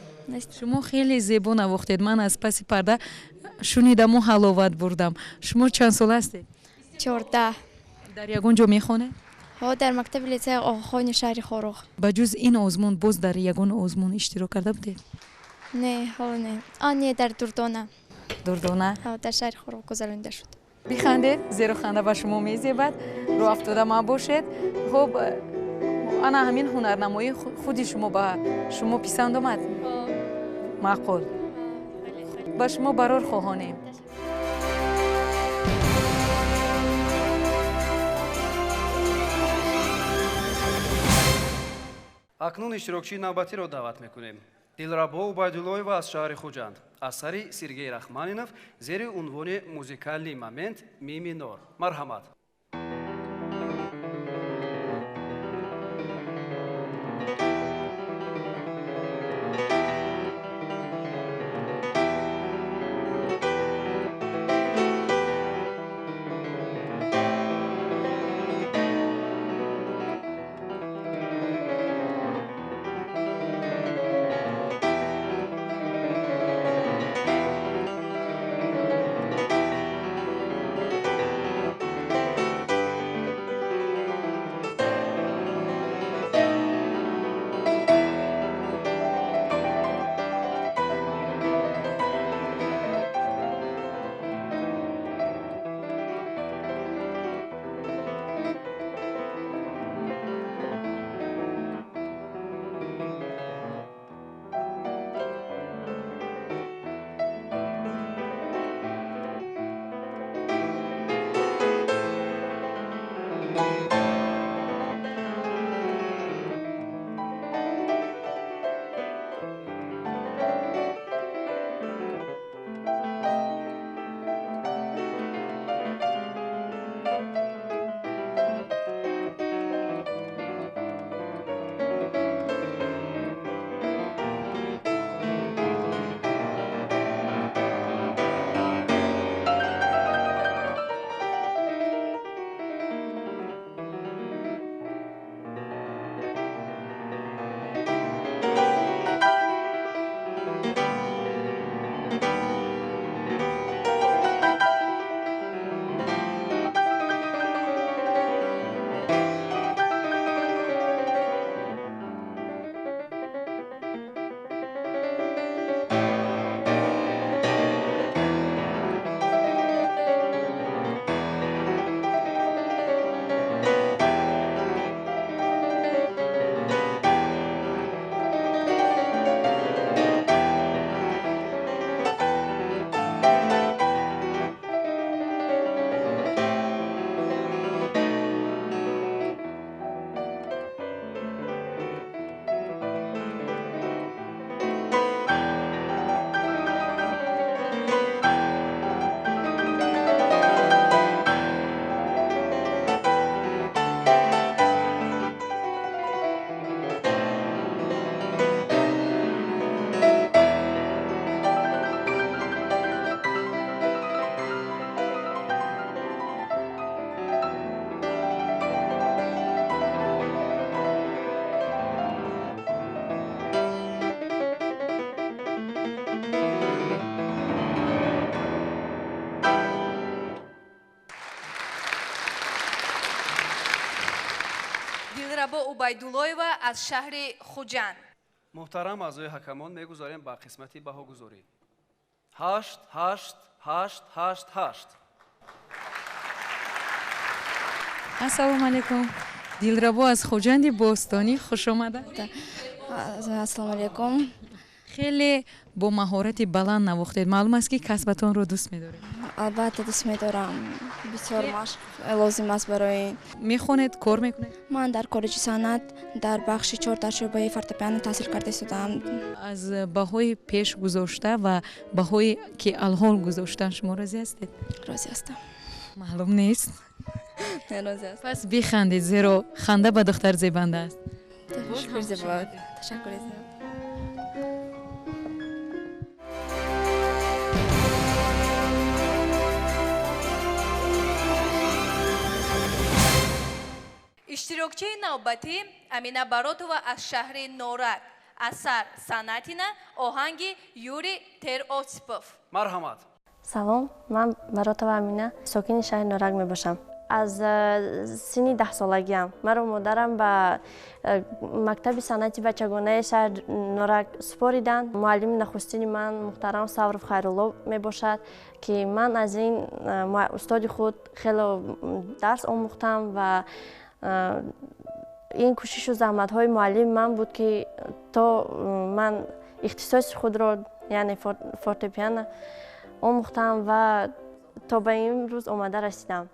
Шумо хеле зебо навохтед. Ман аз паси парда шунидаму ҳаловат бурдам. Шумо чанд сола ҳастед? 14. Дар ягон ҷо мехонед? Ҳо, дар мактаби литсеи Оғохони шаҳри Хоруғ. Ба ҷуз ин озмун боз дар ягон озмун иштирок карда будед? Не, ҳоло не. Не, дар Дурдона. Дурдона? Ҳо, дар шаҳри Хоруғ гузаронида шуд. Бихандед, зеро ханда ба шумо мезебад. Рӯ афтода мабошед. Хуб, ана ҳамин ҳунарнамоии худи шумо ба шумо писанд омад? Маъқул. Ба шумо барор хоҳонем. Акнун иштирокчии навбатиро даъват мекунем. Дилрабо Убайдуллоева аз шаҳри Хуҷанд, асари Сергей Рахманинов зери унвони музикальный момент ми минор. Марҳамат. Дилрабо Убайдуллоева аз шаҳри Хуҷанд. Муҳтарам аъзои ҳакамон, мегузарем ба қисмати баҳогузорӣ. 8 8 8 8 8. Ассалому алайкум. Дилрабо аз Хуҷанди бостонӣ, хуш омада. Ассалому алайкум. Хеле бо маҳорати баланд навохтед. Маълум аст, ки касбатонро дӯст медоред. Албатта, дӯст медорам. Бисёр машқ лозим аст барои. Мехонед, кор мекунед? Ман дар коллеҷи санъат дар бахши 4 дар шӯъбаи фортепиано таҳсил карда истодаам. Аз баҳои пеш гузошта ва баҳое ки алҳол гузоштан шумо розӣ ҳастед? Розӣ ҳастам. Маълум нест. Розӣ ҳастам. Пас бихандед, зеро ханда ба духтар зебанда аст. Ташаккур зиёд. Ташаккур зиёд. Иштирокчии навбатӣ Амина Баротова аз шаҳри Норак. Асар Санатина, оҳанги Юрий Тер-Осипов. Марҳамат. Салом, ман Баротова Амина, сокини шаҳри Норак мебошам. Аз синни 10 солагиам маро модарам ба мактаби санъати бачагонаи шаҳри Норак супориданд. Муаллими нахустини ман муҳтарам Савров Хайрулло мебошад, ки ман аз ин устоди худ хеле дарс омӯхтам ва ин кӯшишу заҳматҳои муаллими ман буд, ки то ман ихтисоси худро, яъне фортепиано омӯхтам ва то ба имрӯз омада расидам.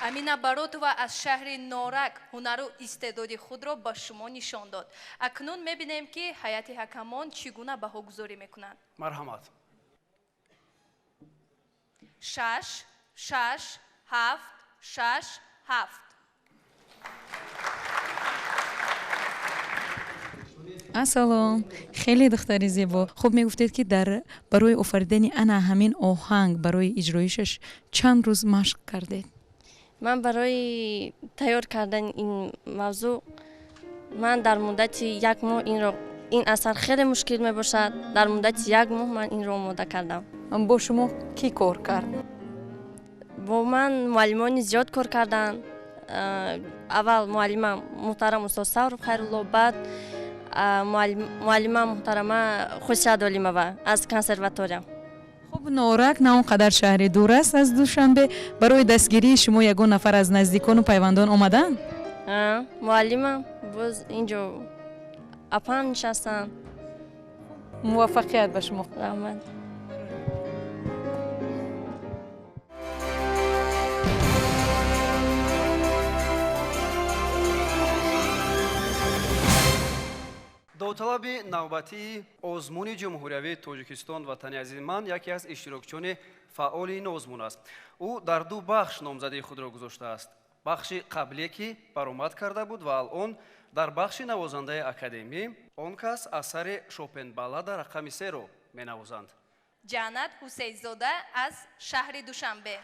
Амина Баротова аз шаҳри Норак ҳунару истеъдоди худро ба шумо нишон дод. Акнун мебинем, ки ҳайати ҳакамон чӣ гуна баҳогузорӣ мекунанд. Марҳамат. 6, 6, 7, 6, 7. Ассалом, хеле духтари зебо. Хуб, мегуфтед, ки дар барои офаридани ана ҳамин оҳанг, барои иҷроишаш чанд рӯз машқ кардед? Ман барои тайёр кардани ин мавзӯъ ман дар муддати як моҳ инро, ин асар хеле мушкил мебошад, дар муддати як моҳ ман инро омода кардам. Бо шумо кӣ кор кард? Бо ман муаллимони зиёд кор карданд. Аввал муаллимам муҳтарам устод Савров Хайрулло, баъд муаллима муҳтарама Хусият Олимова аз консерватория. Хуб, Норак на он қадар шаҳри дур аст аз Душанбе. Барои дастгирии шумо ягон нафар аз наздикону пайвандон омаданд? Муаллимам, боз инҷо апам нишастанд. Муваффақият ба шумо. Раҳмат. Довталаби навбатии озмуни ҷумҳуриявии Тоҷикистон «Ватани азизи ман» яке аз иштирокчиёни фаъоли ин озмун аст. Ӯ дар ду бахш номзадии худро гузоштааст: бахши қаблие, ки баромад карда буд, ва алон дар бахши навозандаи академӣ. Он кас асари Шопен «Баллада рақами серо» менавозанд. Ҷаннат Ҳусейнзода аз шаҳри Душанбе.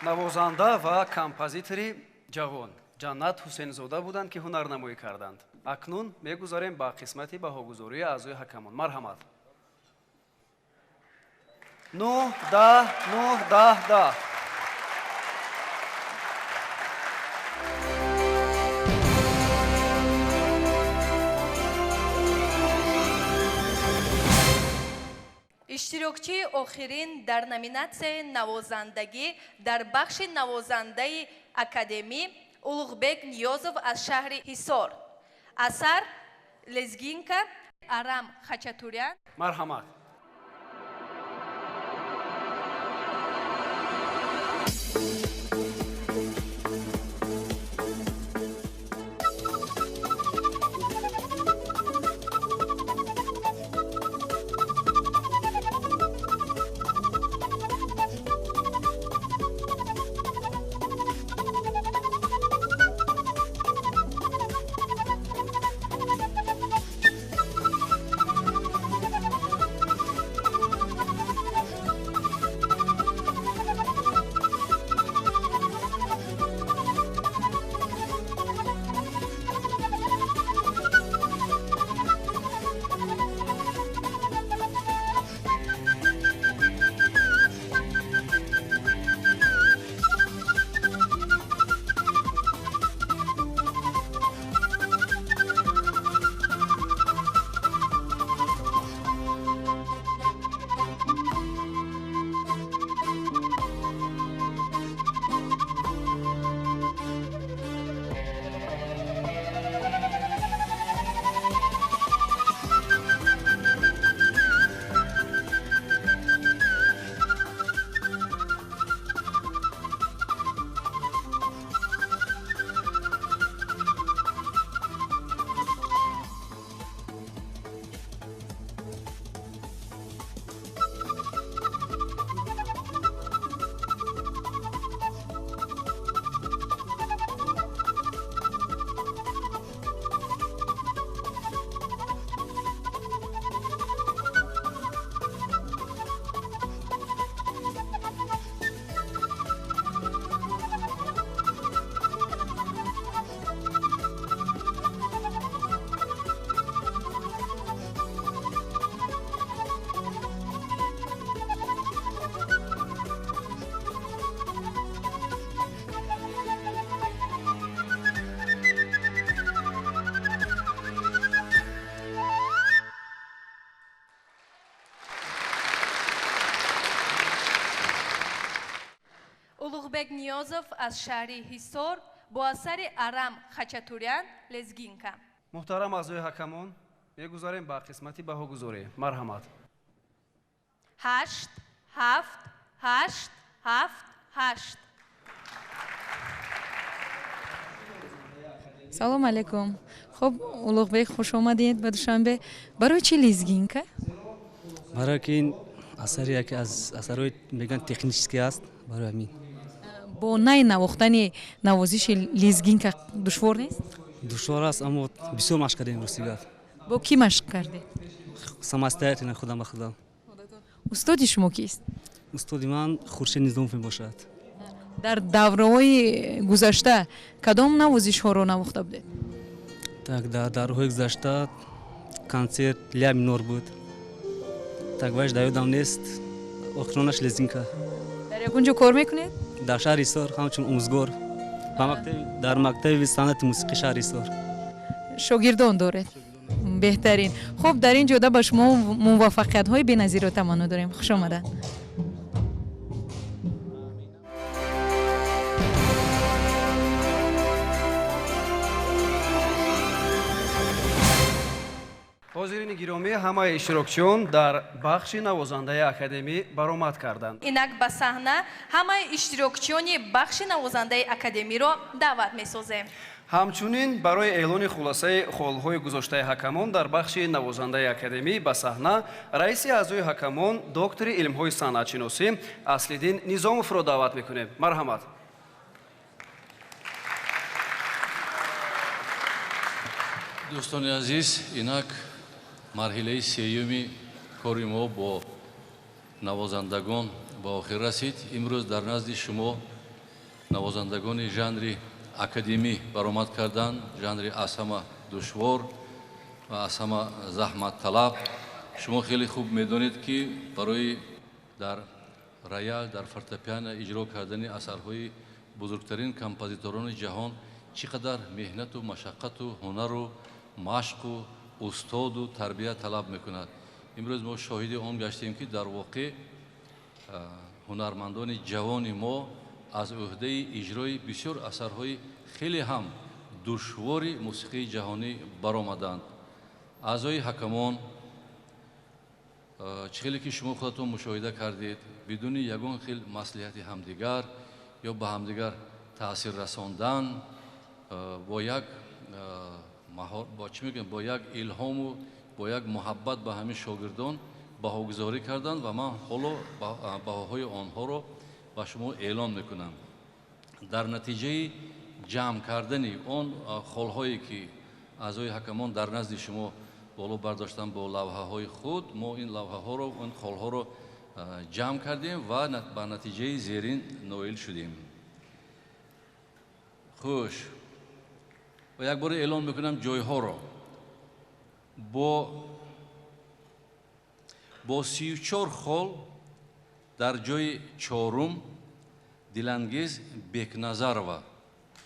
Навозанда ва композитори ҷавон Ҷаннат Ҳусейнзода буданд, ки ҳунарнамоӣ карданд. Акнун мегузарем ба қисмати баҳогузории аъзои ҳакамон. Марҳамат. 9, 10, 9, 10, 10. Иштирокчии охирин дар номинатсияи навозандагӣ дар бахши навозандаи академӣ Улуғбек Ниёзов аз шаҳри Ҳисор. Асар Лезгинка, Арам Хачатурян. Марҳамат. Улуғбек Ниёзов аз шаҳри Ҳисор бо асари Арам Хачатурян Лезгинка. Муҳтарам аъзои ҳакамон, мегузарем ба қисмати баҳогузорӣ. Марҳамат. 8, 7, 8, 7, 8. Салом алейкум. Хуб, Улуғбек, хуш омадед ба Душанбе. Барои чӣ лезгинка? Барои ки ин асари яке аз асарҳои мегӯянд технический аст, барои ҳамин. Бо най навохтани навозиши лезгинка душвор нест? Душвор аст, аммо бисёр машқ кардем, рости гап. Бо кӣ машқ кардед? Самостоятельно, худам ба худам. Устоди шумо кист? Устоди ман Хуршед Низомов мебошад. Дар давраҳои гузашта кадом навозишҳоро навохта будед? Так, дар давраҳои гузашта концерт ля минор буд. Так, вайш дар ёдам нест, охиронаш лезгинка. Дар ягон ҷо кор мекунед? Дар шаҳри Ҳисор ҳамчун омӯзгор, дар мактаби санъати мусиқии шаҳри Ҳисор. Шогирдон доред? Беҳтарин. Хуб, дар ин ҷода ба шумо муваффақиятҳои беназирро таманно дорем. Хуш омадед. Ҳозирини гиромӣ, ҳамаи иштирокчиён дар бахши навозандаи академӣ баромад карданд. Инак ба саҳна ҳамаи иштирокчиёни бахши навозандаи академиро даъват месозем. Ҳамчунин барои эълони хулосаи холҳои гузоштаи ҳакамон дар бахши навозандаи академӣ ба саҳна раиси аъзои ҳакамон, доктори илмҳои санъатшиносӣ Аслиддин Низомовро даъват мекунем. Марҳамат. Дӯстони азиз, инак марҳилаи сеюми кори мо бо навозандагон ба охир расид. Имрӯз дар назди шумо Навозандагони жанри академӣ баромад карданд, жанри аз ҳама душвор ва аз ҳама заҳматталаб. Шумо хеле хуб медонед, ки барои дар роял, дар фортепиано иҷро кардани асарҳои бузургтарин композиторони ҷаҳон чӣ қадар меҳнату машаққату ҳунару машқу устоду тарбия талаб мекунад. Имрӯз мо шоҳиди он гаштем, ки дар воқеъ ҳунармандони ҷавони мо аз ӯҳдаи иҷрои бисёр асарҳои хеле ҳам душвори мусиқии ҷаҳонӣ баромаданд. Аъзои ҳакамон, чӣ хеле ки шумо худатон мушоҳида кардед, бидуни ягон хел маслиҳати ҳамдигар ё ба ҳамдигар таъсир расондан, бо як чӣ мегӯям, бо як илҳому бо як муҳаббат ба ҳамин шогирдон баҳогузорӣ карданд ва ман ҳоло баҳоҳои онҳоро ба шумо эълон мекунам. Дар натиҷаи ҷамъ кардани он холҳое ки аъзои ҳакамон дар назди шумо боло бардоштанд бо лавҳаҳои худ, мо ин лавҳаҳоро, он холҳоро ҷамъ кардем ва ба натиҷаи зерин ноил шудем. Хуш, ва як бора эълон мекунам ҷойҳоро. Бо 34 хол дар ҷои чорум Дилангез Бекназарова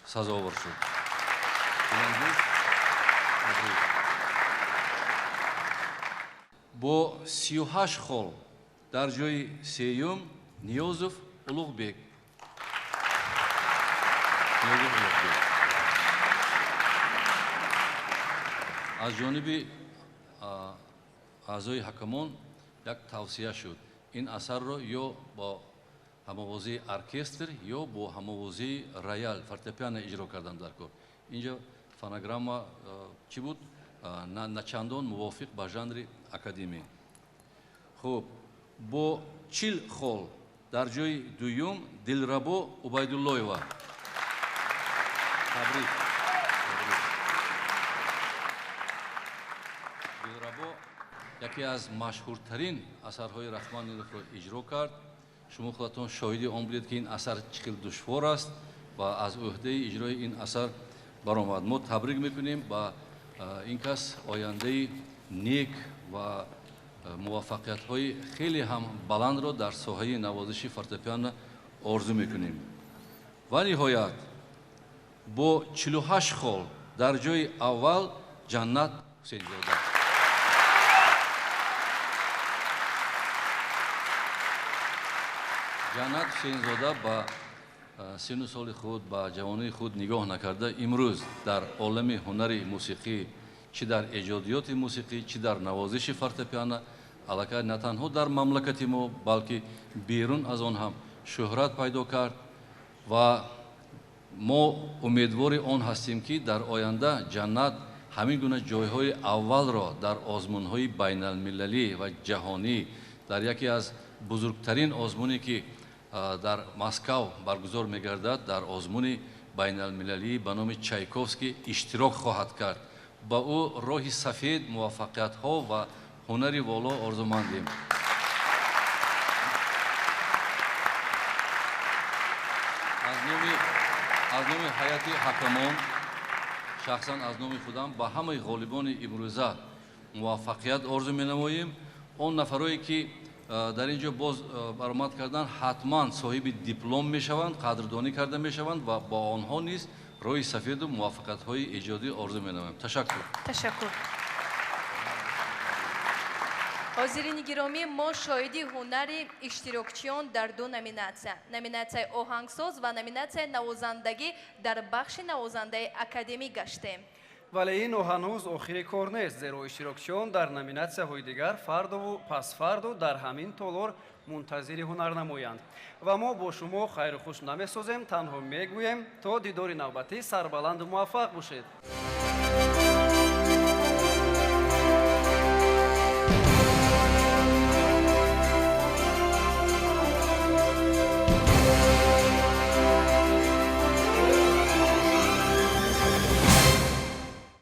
сазовор шуд. Бо 38 хол дар ҷои сеюм Ниёзов Улуғбек. Аз ҷониби аъзои ҳакамон як тавсия шуд: ин асарро ё бо ҳамовозии оркестр, ё бо ҳамовозии роял фортепиано иҷро кардан дар кор. Инҷо фонограмма чӣ буд? Начандон мувофиқ ба жанри академӣ. Хуб, бо 40 хол дар ҷои дуюм Дилрабо Убайдуллоева. Табрик. Дилрабо яке аз машҳуртарин асарҳои Рахманиновро иҷро кард. Шумо худатон шоҳиди он будед, ки ин асар чӣ хел душвор аст ва аз ӯҳдаи иҷрои ин асар баромад. Мо табрик мекунем ба ин кас ояндаи нек ва муваффақиятҳои хеле ҳам баландро дар соҳаи навозиши фортепиано орзу мекунем. Ва ниҳоят бо 48 хол дар ҷои аввал Ҷаннат Ҳусейнзода. Ҷаннат Ҳусейнзода ба сину соли худ, ба ҷавонии худ нигоҳ накарда, имрӯз дар олами ҳунари мусиқӣ, чӣ дар эҷодиёти мусиқӣ, чӣ дар навозиши фортепиано, аллакай на танҳо дар мамлакати мо, балки берун аз он ҳам шӯҳрат пайдо кард ва мо умедвори он ҳастем, ки дар оянда Ҷаннат ҳамин гуна ҷойҳои аввалро дар озмунҳои байналмилалӣ ва ҷаҳонӣ, дар яке аз бузургтарин озмуне ки дар Москав баргузор мегардад, дар озмуни байналмилалӣ ба номи Чайковский иштирок хоҳад кард. Ба ӯ роҳи сафед, муваффақиятҳо ва ҳунари воло орзумандем. Аз номи ҳайати ҳакамон, шахсан аз номи худам ба ҳамаи ғолибони имрӯза муваффақият орзу менамоем. Он нафарое ки дар ин ҷо боз баромад кардан, ҳатман соҳиби диплом мешаванд, қадрдонӣ карда мешаванд ва бо онҳо низ роҳи сафеду муваффақиятҳои эҷодӣ орзу менамоем. Ташаккур. Ташаккур. Ҳозирини гиромӣ, мо шоҳиди ҳунари иштирокчиён дар ду номинатсия: номинатсияи оҳангсоз ва номинатсияи навозандагӣ дар бахши навозандаи академӣ гаштем. Вале ин ҳанӯз охири кор нест, зеро иштирокчиён дар номинатсияҳои дигар фардову пасфарду дар ҳамин толор мунтазири ҳунарнамоянд. Ва мо бо шумо хайру хуш намесозем, танҳо мегӯем то дидори навбатӣ сарбаланду муваффақ бошед.